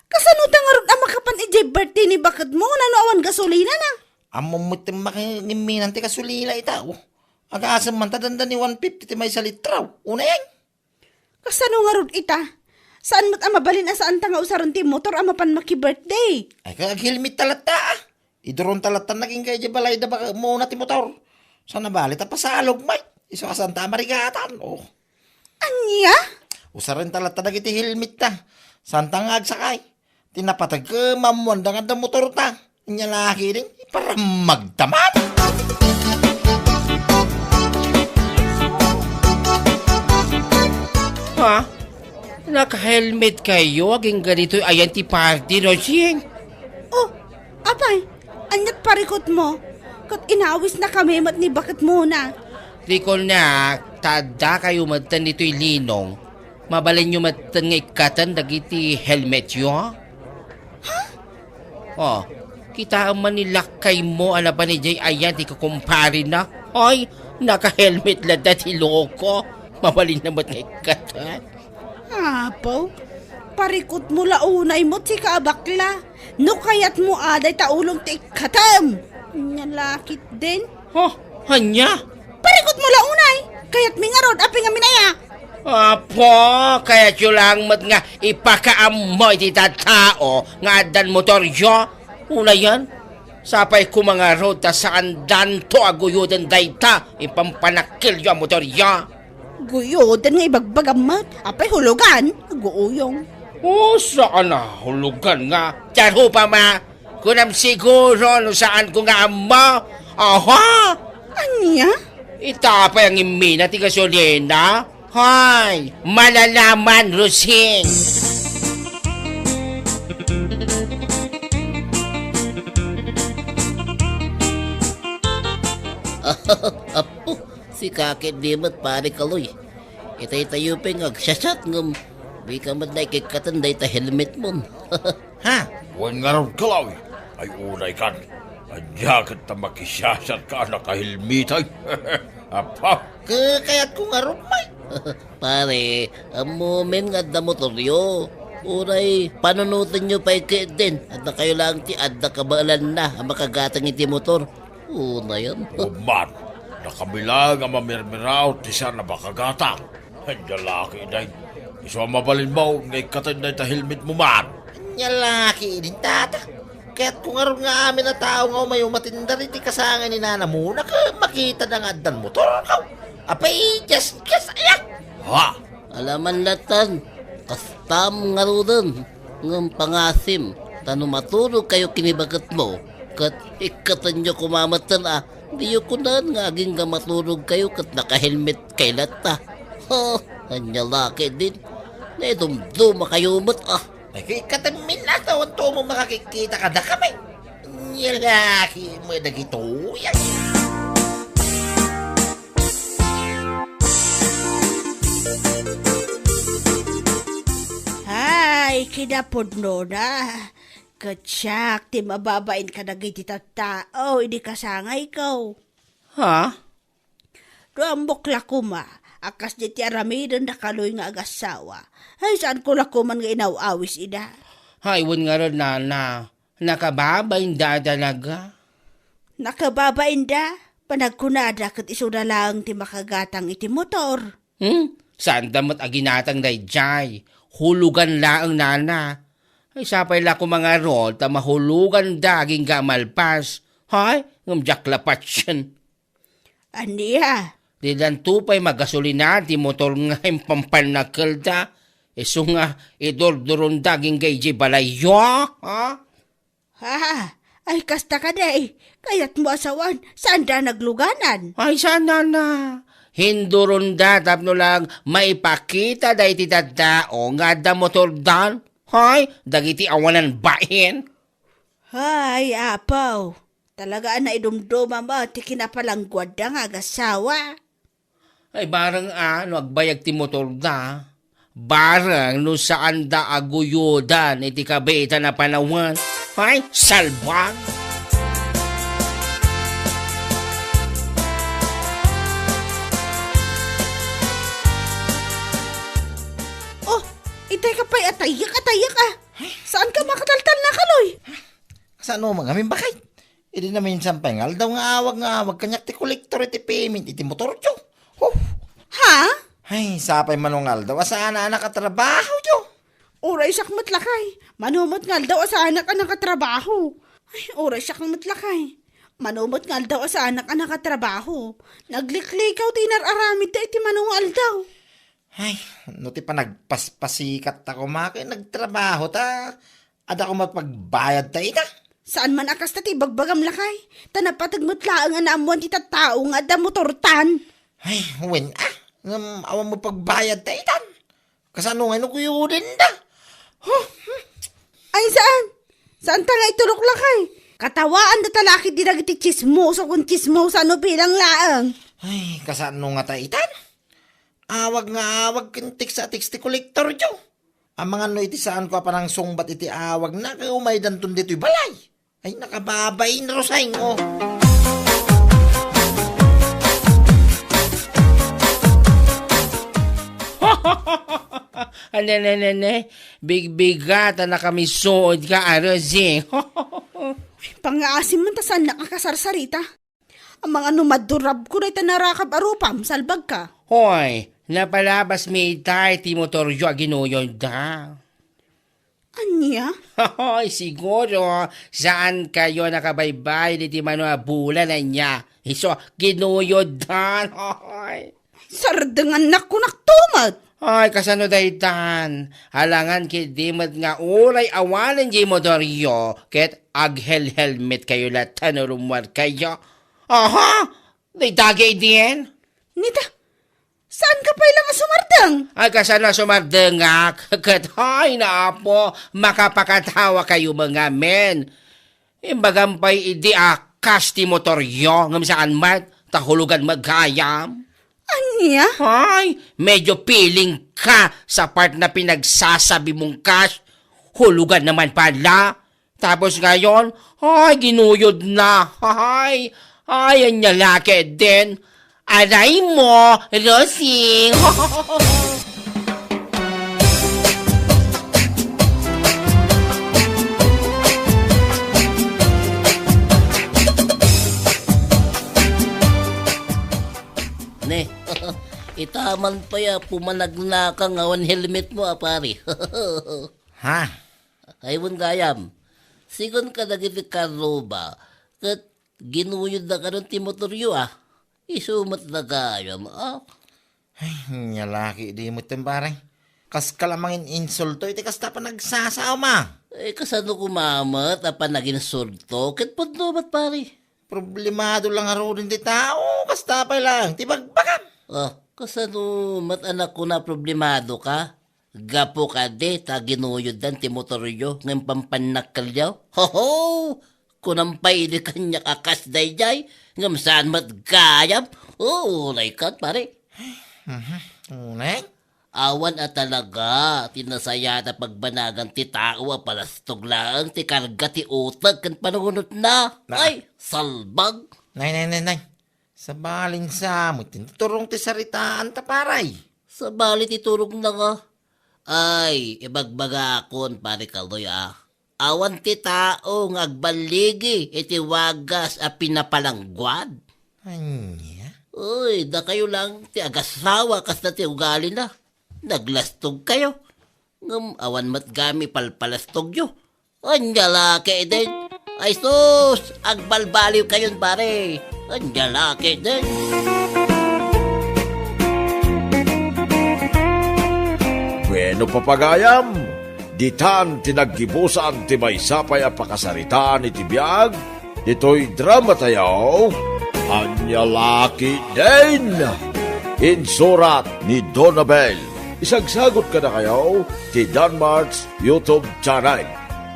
Kasano ta ngarud a makapan idiay birthday ni baketmona no awan gasolinana? Ammom met ti makangimminan ti gasolina ita, o. Agasem man ta dandani one fifty ti maysa litro. Unayen. Kasano ngarud ita? Saan met a mabalin a saanta nga usaren ti motor a mapan maki-birthday? Ay, ket aghelmetta latta, a. Iduronta latta nagingga idiay balayda baketmona ti motor. Saan a bali ta pasalog met. Isu a saanta a marigatan. Oh. Ania? Usarenta latta dagiti helmetta. Saanta nga agsakay. Ti napateg ket maammoanda nga adda motorta. Ania la ketdin, iparammagta man. Ha? Naka-helmet kayo agingga ditoy ayan ti party, Rosing? Oh, apay, aniat parikutmo? Ket inawisnakami met ni baketmona. Rikolnak, ta addakayo metten ditoy Linong. Mabalinyo metten nga ikkaten dagiti helmetyo? Ha? Oh, kitaem man ni lakkaymo a napan idiay ayan ti kukumparena. Ay, naka-helmet latta ti loko. Mabalinna met nga ikkaten. Apo, parikutmo la unay met, sika a bakla. No kayatmo a dayta ulom ti ikkatem. Ania la ketdin? Oh, ania? Parikutmo la unay. Kayatmi ngarud a pingaminaya. Apo, kayatyo lang met nga ipakaammo iti tattao nga addan motoryo. Unayen, sapay koma ngarud ta saandanto a guyoden dayta impampanakkelyo a motoryo. Guyoden nga ibagbagam met, apay hulugan, aguuyong. O, saan a hulugan nga? Ti arupam a, kunam siguro no saanko nga ammo. Aha! Ania? Ita pay a ngimmina ti gasolina? Hay, malalaman, Rosing! Apo, sika ketdi met, Pare Kaloy. Itay tayo pay nga agsiasat ngem dika met la ikikkaten dayta helmetmon. Ha? Wen ngarud, Kaloy. Ay, unay kan. Ania ket ta makisiasat ka a nakahelmetay? Apa? Kayatko ngarud, Mike. Pare, ammomin nga adda motoryo. Uray, panunotenyo pay ketdin. Adda kayo lang ti adda kabaelanna a makagatang iti motor. Unayan. O man, nakamilang a mamirmiraw ti saan a makagatang. Ania la ketdin. Isu a mabalinmo nga ikkaten dayta helmetmo man. Ania la ketdin, tata. Kayatko ngarud nga amin a tao nga umayo matinda iti kasangay ni nanamona ket makitada nga addan motorko. Apay, just, just, ayak! Ha? Alaman latan, kastam ngaruden, ngem pangasim, ta no maturogkayo ken ni baketmo, ket ikkatenyo koma metten a diyo kunen nga agingga maturogkayo ket nakahelmetkay latta. Ha, ania la ketdin, naidumdumakayo met a. Ay, kay katammin la, ta awan to mo makakikita kadakami. Nia la ketdin dagitoy. Hay, kinapudnona. Ket siak ti mababain kadagiti tattao idi kasangayko. Ha? No ammok la koma a kasdi ti aramiden da Kaloy nga agassawa, ay, saanko la koman nga inaw-awis ida. Hay, wen ngarud, nana, nakababainda a talaga. Nakababainda? Panagkunada ket isuda laeng ti makagatang iti motor. Hmm? Saanda met a ginatang daydiay. Hulugan laeng, nana. Ay, sapay la koma ngarud ta mahuloganda agingga a malpas. Hay, ngem diak la patien. Ania? Didanto pay magasolina ti motor nga impampannakelda. Isu nga idurduronda agingga idiay balayyo, ha? Ha? Ay, kasta kadi. Kayatmo a sawen, saanda nagluganan? Ay, saan, nana. Hinduronda tapno lang maipakita dayta tattao nga adda motordan. Hay, dagiti awanan bain. Hay, apaw. Talaga a naidumduma met ti kinapalangguadda nga agassawa. Ay, bareng a no agbayag ti motorda. Bareng no saanda a guyodan iti kabiitan a panawen. Ay, salbag! Oh, itay ka pay, atayek, atayek, ah. Saan ka makataltal na, Kaloy? Kasano man ngamin, bakay? Idi naminsan pay nga aldaw nga awag nga awag kaniak ti kolektor iti payment iti motoryo. Huh! Ha? Ay, sapay mano nga aldaw a saan a nakatrabaho, jo. Uray siak met, lakay. Mano met nga aldaw a saanak a nakatrabaho. Ay, uray siak met, lakay. Mano met nga aldaw a saanak a nakatrabaho. Nagliklikaw ti inar-aramidda iti mano nga aldaw. Ay, no ti panagpaspasikatta koma ket nagtrabaho ta, adda koma pagbayadta ita. Saan man a kasta ti ibagbagam, lakay, ta napateg met laeng a naammoan ti tattao nga adda motortan. Ay, wen a, ngem awan mo pagbayadta itan. Kasano ngay no kuyodenda? Huh? Ay, saan? Saanta nga itulok, lakay? Katawaanda ta la ketdi dagiti tsismoso ken tsismosa no bilang laeng. Ay, kasano ngata itan? Awag nga awag ken tekst a tekst ti kolektoryo. Amangan no iti saanko a panangsungbat iti awagna ket umaydanton ditoy balay. Ay, nakababain, Roseng, oh. Ane, ne, ne, ne. Bigbigat a nakamisood ka, a Roseng. Pangngaasim man ta saannak a kasarsarita. Amangan no madurabko dayta narakab a rupam, salbagka. Hoy, napalabasmi itay ti motoryo a ginuyodda. Ania? Hoy, siguro, saankayo nakabaybayad iti mano a bulan, ania? Isu, ginuyoddan. Hoy. Sardengannak, kunak tumet. Ay, kasano daytan? Alangan ketdi met nga uray awanen diay motoryo, ket aghelhelmetkayo latta no rummuarkayo. Aha! Dayta gayden? Nita, saanka pay la nga sumardeng? Ay, kasano a sumardengak? Ket, ay, naapo, makapakatawakayo met ngamin. Imbagam pay idi a kas ti motoryo, ngem saan met. Ta hulugan met gayam. Ania? Ay, medyo feeling ka sa part na pinagsasabi mong cash. Hulugan naman pala. Tapos ngayon, ay, ginuyod na. Ay, ay, ania la ketdin. Aray mo, Rosing. Ne, ita man pay a pumanagnaka nga awan helmet mo, a pare. Ha? Ay, wen gayam. Sigun kadagiti karruba, ket ginuyodda kadon ti motoryo, a. Isu met la gayam, a. Ay, ania la ketdi met, pare. Kaska la mangin-insulto iti kasta a panagsasaom, a. Eh, kasano koma met a panaginsulto? Ket pudno met, pare. Problemado la ngaruden ti tao, kasta pay laeng ti bagbagam. Ah, kasano met a kuna problemado ka? Gapu kadi ta ginuyoddan ti motoryo ngem pampannakkelyo? Hoho! Kunam pay idi kaniak a kas daydiay, ngem saan met gayam. Oo, uray ket, pare. Mhm. Unay? Awan a talaga ti nasayaat a pagbanagan ti tao a palastog laeng ti karga ti uteg ken panunotna. Na. Ay, salbag! Nay, nay, nay, nay. Sabalin sa met ti turong ti saritaanta, pare. Sabali ti turongna nga. Ay, ibagbagakon, pare Kaloy, a. Awan ti tao nga agballigi iti wagas a pinapalangguad. Ania? Uy, dakayo lang ti agasawa kasla ti ugalina. Naglastogkayo. Ngem awan met gayam ipalpalastogyo. Ania la ketdin? Ay sus, agbalbaliwkayon, pare. Ania la ketdin? Bueno, papagayam, ditan ti naggibusan ti maysa pay a pakasaritaan iti biag ditoy dramatayo, Ania la ketdin? Insurat ni Donabel. Isagsagot kadakayo ti Danmart's YouTube channel.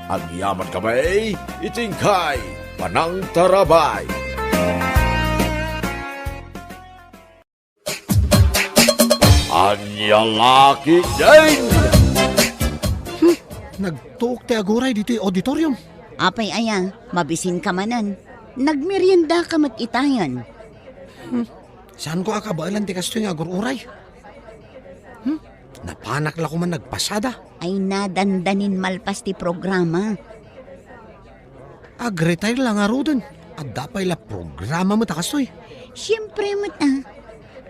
Agyaman kami iti inkay panangtarabay. Ania la ketdin? Hmm, nagtuok ti aguray ditoy auditorium. Apay aya, mabisinka manen. Nagmeriendaka met itayen. Hmm, saanko a kabaelan ti kastoy nga agur-uray. Hmm, napanak la koman nagpasada. Ay, nadandanin malpas ti programa. Ag-retire la ngaruden. Adda pay la programa met a kastoy. Siempre met, a.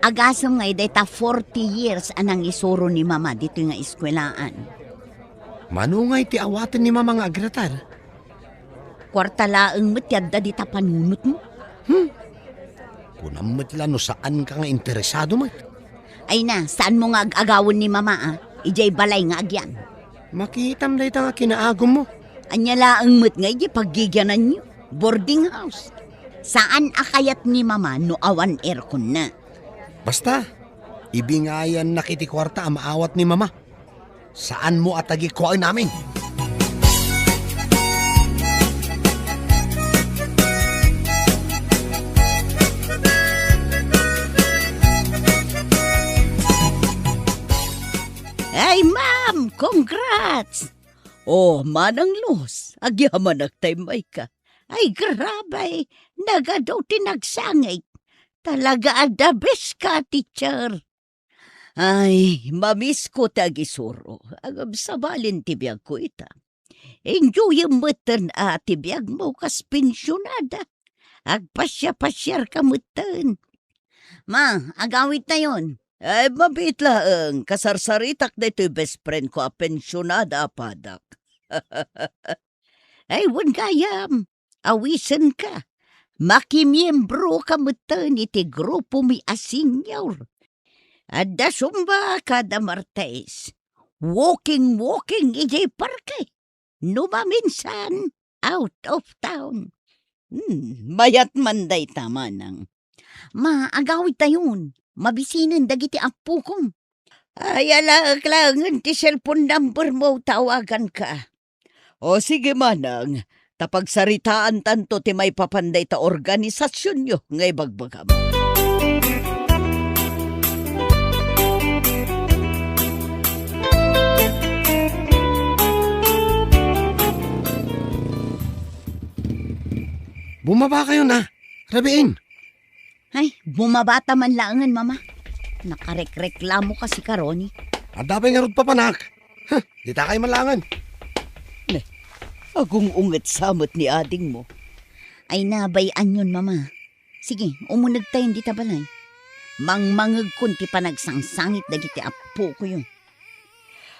Agasem nga ida ita forty years a nangisuro ni Mama ditoy nga eskuelaan. Mano ngay ti awaten ni Mama nga ag-retire? Kuarta laeng met ti adda dita panunotmo. Hmm. Kunam met la no saanka nga interesado met. Ay na, saanmo nga ag-agawen ni Mama, a? Idiay balay nga agyan. Makitam dayta nga kinaagummo. Ania laeng met nga idiay paggigiananyo? Boarding house. Saan a kayat ni Mama no awan airconna. Basta, ibingayannak iti kuarta a maawat ni Mama. Saanmo a tagikuaen amin. Ay, ma'am! Congrats! Oh, Manang Luz, agyamanak ta immayka. Ay, grabe! Nagadu ti nagsangit. Talaga a the best ka, teacher. Ay, mamisko ti agisuro. Agabsabalin ti biagko ita. Enjoyem metten a ti biagmo kas pensionada. Agpasiapasiarka metten. Ma, agawidtayon. Ay, mabiit laeng, kasarsaritak daytoy best friend ko a pensionada a padak. Ay, wen gayam, awisenka. Makimiembroka metten iti grupomi a senior. Adda Zumba kada Martes. Walking, walking idiay parke. No maminsan, out of town. Hmm, mayat man dayta, manang. Ma, agawidtayon. Mabisinen dagiti appokom. Ay, alaek laengen ti cellphone number mo, tawaganka. O, sige, manang. Ta pagsaritaantanto ti maipapan dayta organisasionyo nga ibagbagam. Bumaba kayo na. Rabiin. Ay, bumaba ta man laengen, Mama. Nakarekreklamo kasi ka, Ronnie. Adda pay ngarud papanak. Huh, dita kay man laengen. Ne, agung-unget sa met ni adingmo. Ay, nabay-an yon, Mama. Sige, umuneg tayon dita balay. Mangmangegkon ti panagsangsangit dagiti appokoyo.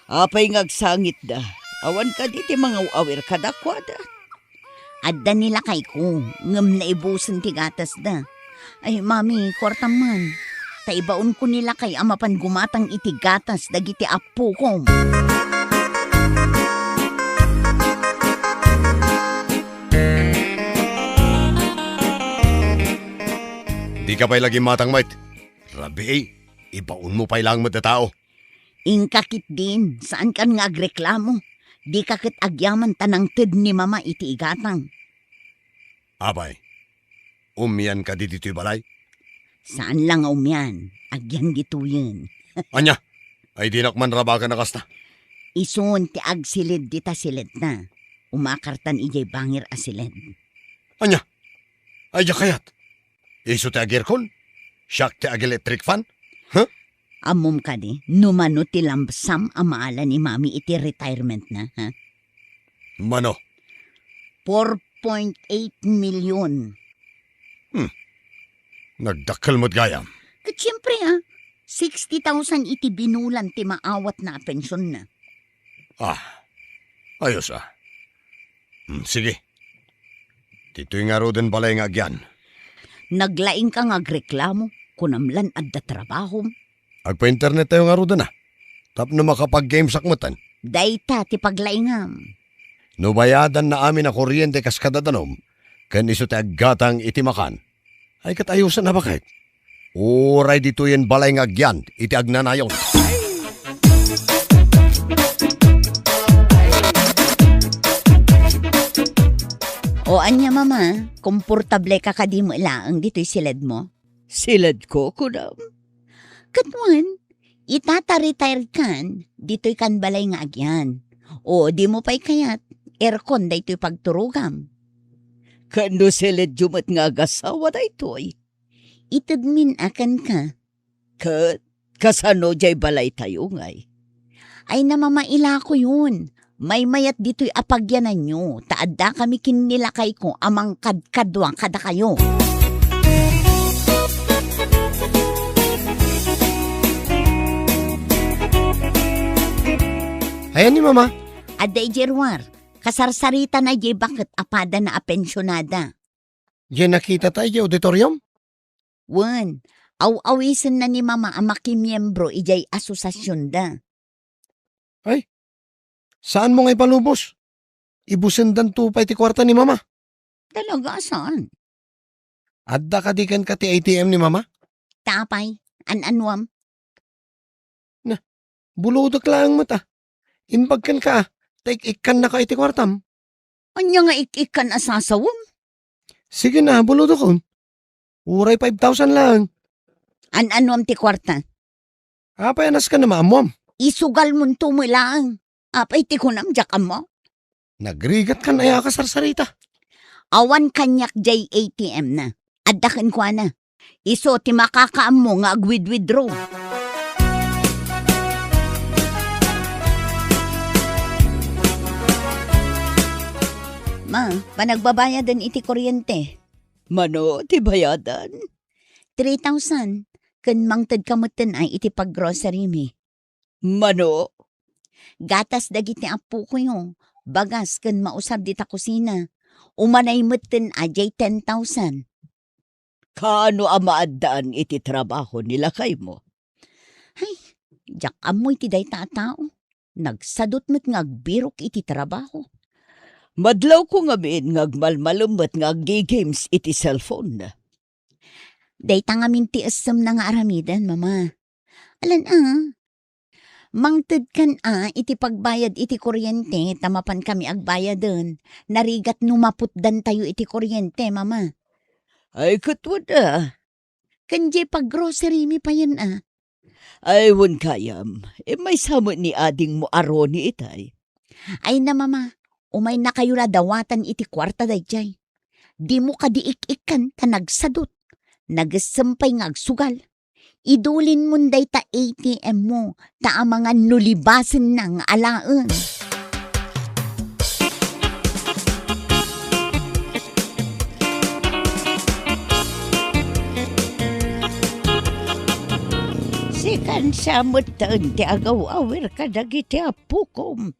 Apay nga agsangitda? Awan kadi ti mangaw-awir kadakuada? Adda ni lakayko, ngem naibusen ti gatasda. Ay, Mami, kuartam man. Ta ibaonko ni lakay a mapan gumatang iti gatas dagiti appokom. Dika pay la gimmatang met. Rabii, ibaonmo pay laeng met a tao. Inka ketdin, saankan nga agreklamo. Dika ket agyaman ta nangted ni Mama iti igatang. Apay, umian kadi ditoy balay? Saan la nga umian, agyan ditoyen. Ania? Ay dinak man rabagan a kasta. Isun ti agsiled dita siledna. Umakartan idiay bangir a siled. Ania? Ay, diak kayat. Isu ti agirkon? Siak ti ag-electric fan? Huh? Ammom kadi, no mano ti lump sum a maala ni Mami iti retirement na, ha? Mano? Four point eight million. Hmm. Nagdakkel met gayam. Ket siempre, ah, sixty thousand iti binulan ti maawatna a pensionna. Ah, ayos, ah. Hmm, sige. Ditoy ngaruden balay nga agyan. Naglaingka nga agreklamo, kunam lan adda trabahom. Agpa-internet tayo ngaruden, ah. Tapno makapag-gamesak metten. Dayta ti paglaingam. No bayadanna amin a kuryente kas kadadanom, ken isu ti aggatang iti makan, ay ket ayosen a baket. Uray ditoyen balay nga agyan iti agnanayon. O ania, Mama, komportable ka kadi met laeng ditoy siledmo? Siledko, kunam? Ket wen, ita ta retired kan, ditoy kan balay nga agyan. O dimo pay kayat, aircon daytoy pagturogam. Ket no siledyo met nga agasawa daytoy? Itedmin a kenka. Ket kasano diay balaytayo ngay? Ay, namamailako yon. Maymayat ditoy a pagyananyo, ta adda kami ken ni lakayko a mangkadkadua kadakayo. Ayan ni Mama. Adda idiay ruar. Kasarsaritana idiay baket a padana a pensionada. Diay nakita tayo idiay auditorium? Wen, aw-awisenna ni Mama a makimiembro idiay asosasionda. Ay, saanmo nga ipalubos? Ibusendanto pay ti kuarta ni Mama. Talaga, saan? Adda kadi kenka ti A T M ni Mama? Ta apay, an-anuam? Na, bulodek laeng met, ah. Imbag kenka, ah, ta ik-ikkannaka iti kuartam. Ania nga ik-ikkan a sasawem? Sige na, bulodekon. Uray five thousand laeng. An-anuam ti kuarta? Apay a nasken a maammuam? Isugalmonto met laeng. Apay ti kunam, diak ammo? Nagrigatkan aya a kasarsarita? Awan kaniak diay A T M na. Adda kenkuana. Isu ti makakaammo nga agwidwithdraw. Ma, panagbabayaden iti kuryente. Mano ti bayadan? Three thousand. Ken mangtedka metten ay iti paggrocery mi. Mano? Gatas dagiti appokoyo, bagas ken mausar dita kusina. Umanay metten a diay ten thousand. Kaano a maaddaan iti trabaho ni lakaymo? Ay, diak ammo iti dayta a tao. Nagsadut met nga agbirok iti trabaho. Madlawko ngamin nga agmalmalem met nga aggi-games iti cellphone. Dayta ngamin ti essemna nga aramiden, Mama. Alan a, mangtedkan a iti pagbayad iti kuryente ta mapan kami agbayaden. Narigat no maputdantayo iti kuryente, Mama. Ay, ket wen a. Ken diay paggrocery mi payen a. Ay, wen gayam, immay sa met ni adingmo a Ronnie itay. Ay na, Mama, umaynakayo la dawatan iti kuarta daydiay. Dimo kadi ik-ikkan ta nagsadut. Nagessem pay nga agsugal. Idulinmon dayta A T M mo, ta amangan no libasenna nga alaen. Sikan sa metten ti agaw-awir kadagiti appokom.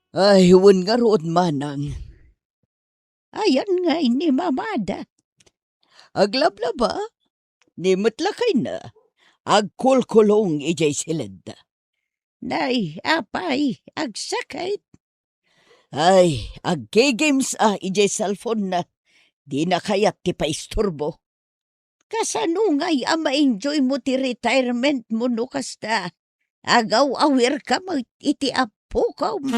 Ay, wen ngarud, manang. Ayan ngay ni mamada. Aglablaba, ni met lakayna, agkulkulong idiay siledda. Nay, apay, agsakit. Ay, aggames a idiay cellphone na. Dina kayat ti paisturbo. Kasano ngay a ma-enjoy mo ti retirement mo no kasta? Agaw-awir ka met iti appokom.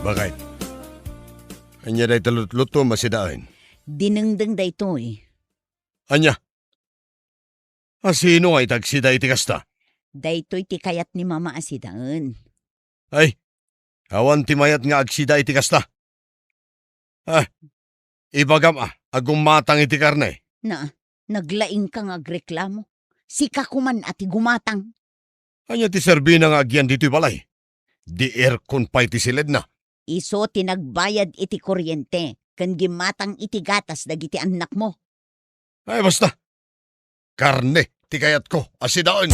Bakit? Ania dayta lutlutom a sidaen? Dinengdeng daytoy. Ania? A sino nga itagsida iti kasta? Daytoy ti kayat ni Mama a sidaen. Ay, awan ti mayat nga agsida iti kasta. Ah, ibagam a, a gumatang iti karne. Na, naglaingka nga agreklamo. Sika koman a ti gumatang. Ania ti serbina nga agyan ditoy balay? Di aircon pay ti siledna. Isu ti nagbayad iti kuryente ken gimmatang iti gatas dagiti annakmo. Ay, basta. Karne ti kayatko a sidaen.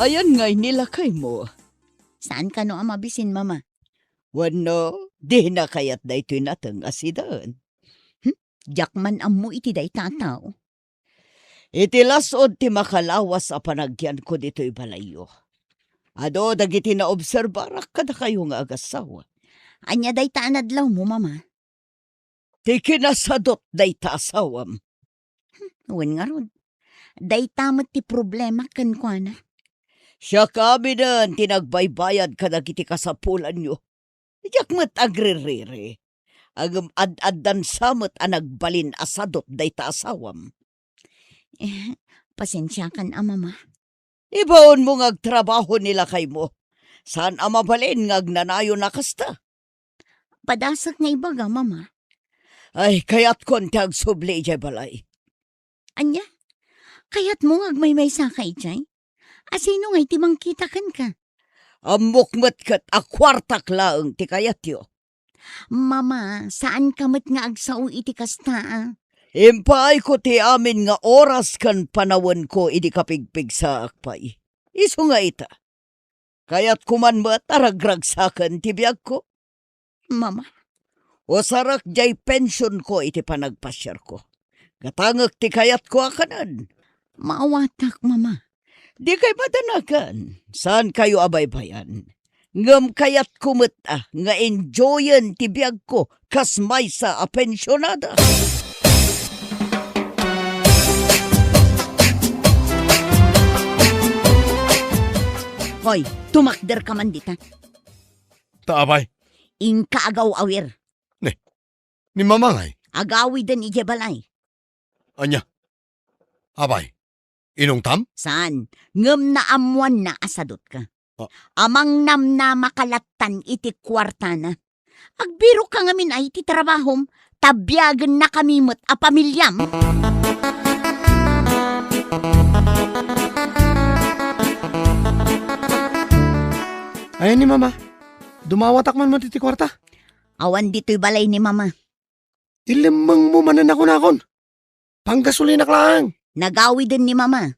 Ayan ngay ni lakaymo. Saan kano a mabisin, Mama? Wenno, dina kayat daytoy nateng a sidaen? Hmm? Diak man ammo iti dayta a tao. Iti las-ud ti makalawas a panagyanko ditoy balayyo, adu dagiti naobserbarak kadakayo nga agassawa. Ania dayta a nadlawmo, Mama? Ti kinasadut dayta asawam. Hmm, wen ngarud. Dayta met ti problema kenkuana. Siak aminen ti nagbaybayad kadagiti kasapulanyo. Diak met agririri. Ngem ad-addan sa met a nagbalin a sadut dayta asawam. Eh, pasensiakan a, Mama. Ibaonmo nga agtrabaho ni lakaymo. Saan a mabalin nga agnanayon a kasta. Padasek nga ibaga, Mama. Ay, kayatkon ti agsubli idiay balay. Ania? Kayatmo nga agmaymaysaka idiay? A sino ngay ti mangkita kenka? Ammok met ket a kuartak laeng ti kayatyo. Mama, saanka met nga agsao iti kasta, a? Impaayko ti amin nga oras ken panawenko idi kapigpigsaak pay. Isu nga ita, kayatko man met a ragragsaken ti biagko. Mama. Usarek diay pensionko iti panagpasiarko. Gatangek ti kayatko a kanen. Maawatak, Mama. Dikay madanagan. Saankayo a baybayan. Ngem kayatko met a nga enjoyen ti biagko kas maysa a pensionada. Hoy, tumakderka man dita. Ta apay? Inka agaw-awir. Ne, ni Mama ngay? Agawiden idiay balay. Ania? Apay, inungtam? Saan? Ngem naammoanna a sadutka. Ah. Amangnamnamaka lattan iti kuartana. Agbiroka ngamin ay ti trabahom, ta biagennakami met a pamiliam. Ayan ni Mama. Dumawatak man met iti kuarta. Awan ditoy balay ni Mama. Ilemmengmo manen a kunakon. Panggasolinak laeng. Nagawiden ni Mama.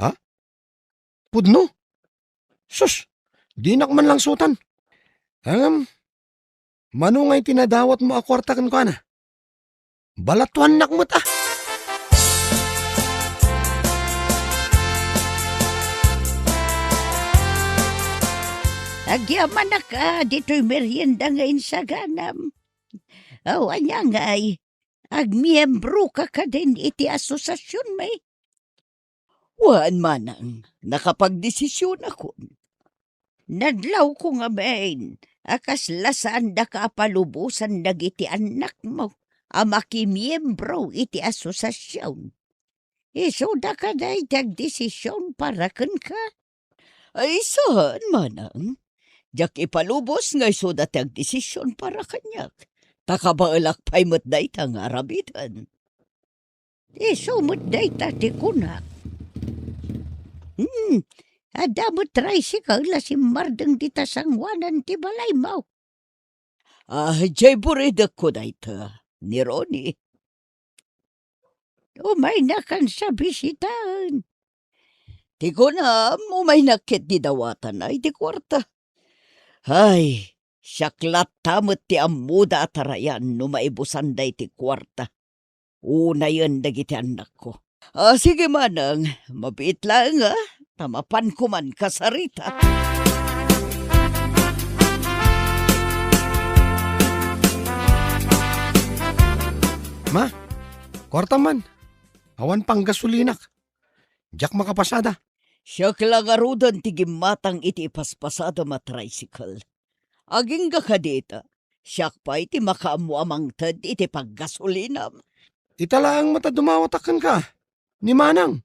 Ha? Pudno? Sus, dinak man langsutan. Ngem, mano ngay ti nadawatmo a kuarta kenkuana? Balatuannak met a. Agyamanak a ditoy merienda nga insaganam. Aw, ania ngay? Agmiembroka kadin iti asosiasionmi? Wen, manang, nakapagdesisionakon. Nadlawko ngamin a kasla saandaka a palubosan dagiti annakmo. a makimiembro iti asosasion. Isuda kadi ti agdesision para kenka? Ay, saan, manang. Diak ipalubos nga isuda ti agdesision para kaniak. Ta kabaelak pay met dayta nga aramiden. Isu met dayta ti kunak. Hmm, adda met tricycle a simmardeng dita sangoanan ti balaymo. Ah, jay buridekko dayta, ni Ronnie. Umaynakan sa bisitaen. Ti kunam, umaynak ket didawatan iti kuarta. Ay, siak latta met ti ammoda a tarayan no maibusanda iti kuarta. Unayen dagiti annakko. Ah, sige manang, mabiit laeng, ah, ta mapanko man kasarita. Ma, kuarta man. Awan panggasolinak. Diak makapasada. Siak la ngaruden ti gimmatang iti ipaspasadam a tricycle. Agingga kadita, siak pay ti makaammo a mangted iti paggasolinam. Ita laeng met a dumawatak kenka, ni manang.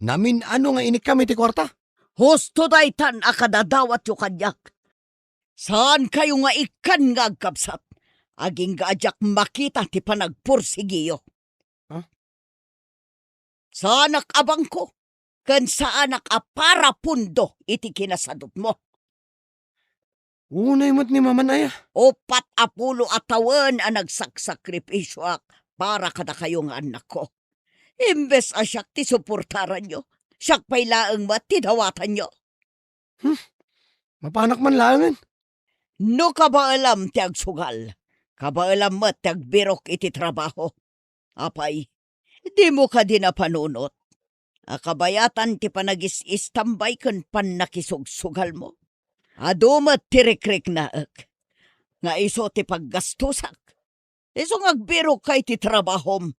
Namin-ano nga inikkam iti kuarta? Husto daytan a kadadawatyo kaniak. Saankayo nga ikkan nga agkabsat, agingga a diak makita ti panagpursigiyo. Ha? Saanak a bangko, ken saanak a parapundo iti kinasadutmo. Unay met ni Maman aya. Uppat a pulo a tawen a nagsaksakripisioak para kadakayo nga annakko. Imbes a siak ti suportaranyo, siak pay laeng met ti dawatanyo. Hmm, mapanak man laengen. No kabaelam ti agsugal, kabaelam met ti agbirok iti trabaho. Apay, dimo kadi napanunot a kabayatan ti panagis-istambay ken pannakisugsugalmo? Adu met ti rikriknaek nga isu ti paggastosak. Isu nga agbirokka iti trabahom,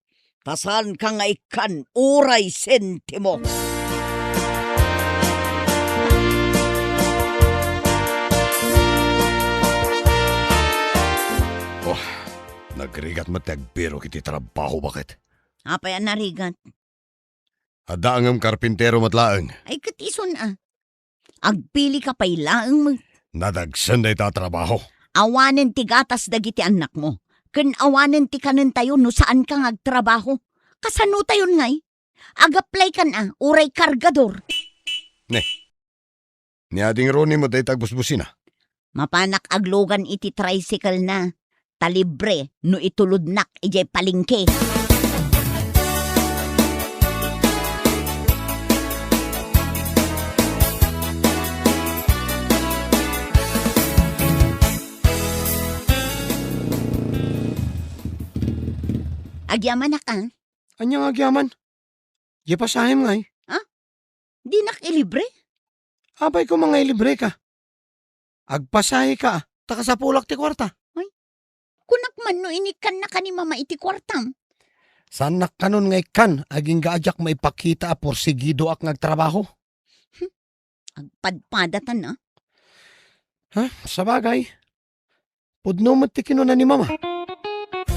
ta saanka nga ikkan uray sentimo. Oh, nagrigat met ti agbirok iti trabaho, baket. Apay a narigat? Adda ngem karpintero met laeng. Ay, ket isun a. Agpilika pay laeng met. Nadagsen dayta a trabaho. Awanen ti gatas dagiti annakmo, ken awanen ti kanentayo no saanka nga agtrabaho. Kasanotayon ngay? Agaplaykan a, uray kargador. Ne. Ni Ading Ronnie met dayta agbusbusina. Mapanak aglugan iti tricycle na, ta libre no itulodnak idiay palengke. Agyamanak a. Ania nga agyaman? Diay pasahem ngay? Ha? Dinak ilibre? Apay koma nga ilibreka? Agpasaheka, ta kasapulak ti kuarta. Ay, kunak man no inikkannaka ni Mama iti kuartam. Saannak kanon nga ikkan, agingga a diak maipakita a porsigidoak nga agtrabaho. Hmm, agpadpadatan a. Ha? Sabagay, pudno met ti kinuna ni Mama.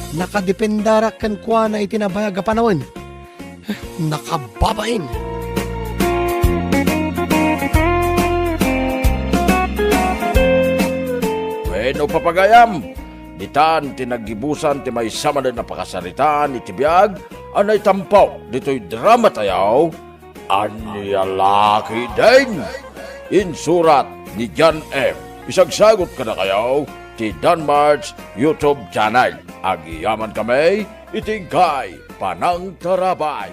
Nakadependarak kenkuana iti nabayag a panawen. Nakababain! Wenno, papagayam, ditan ti naggibusan ti maysa manen a pakasaritaan iti biag a naitampo ditoy drama tayo, Ania la ketdin? Insurat ni John M. Isagsagut kadakayo ti Danmart's YouTube channel. Agyamankami iti inkay panangtarabay.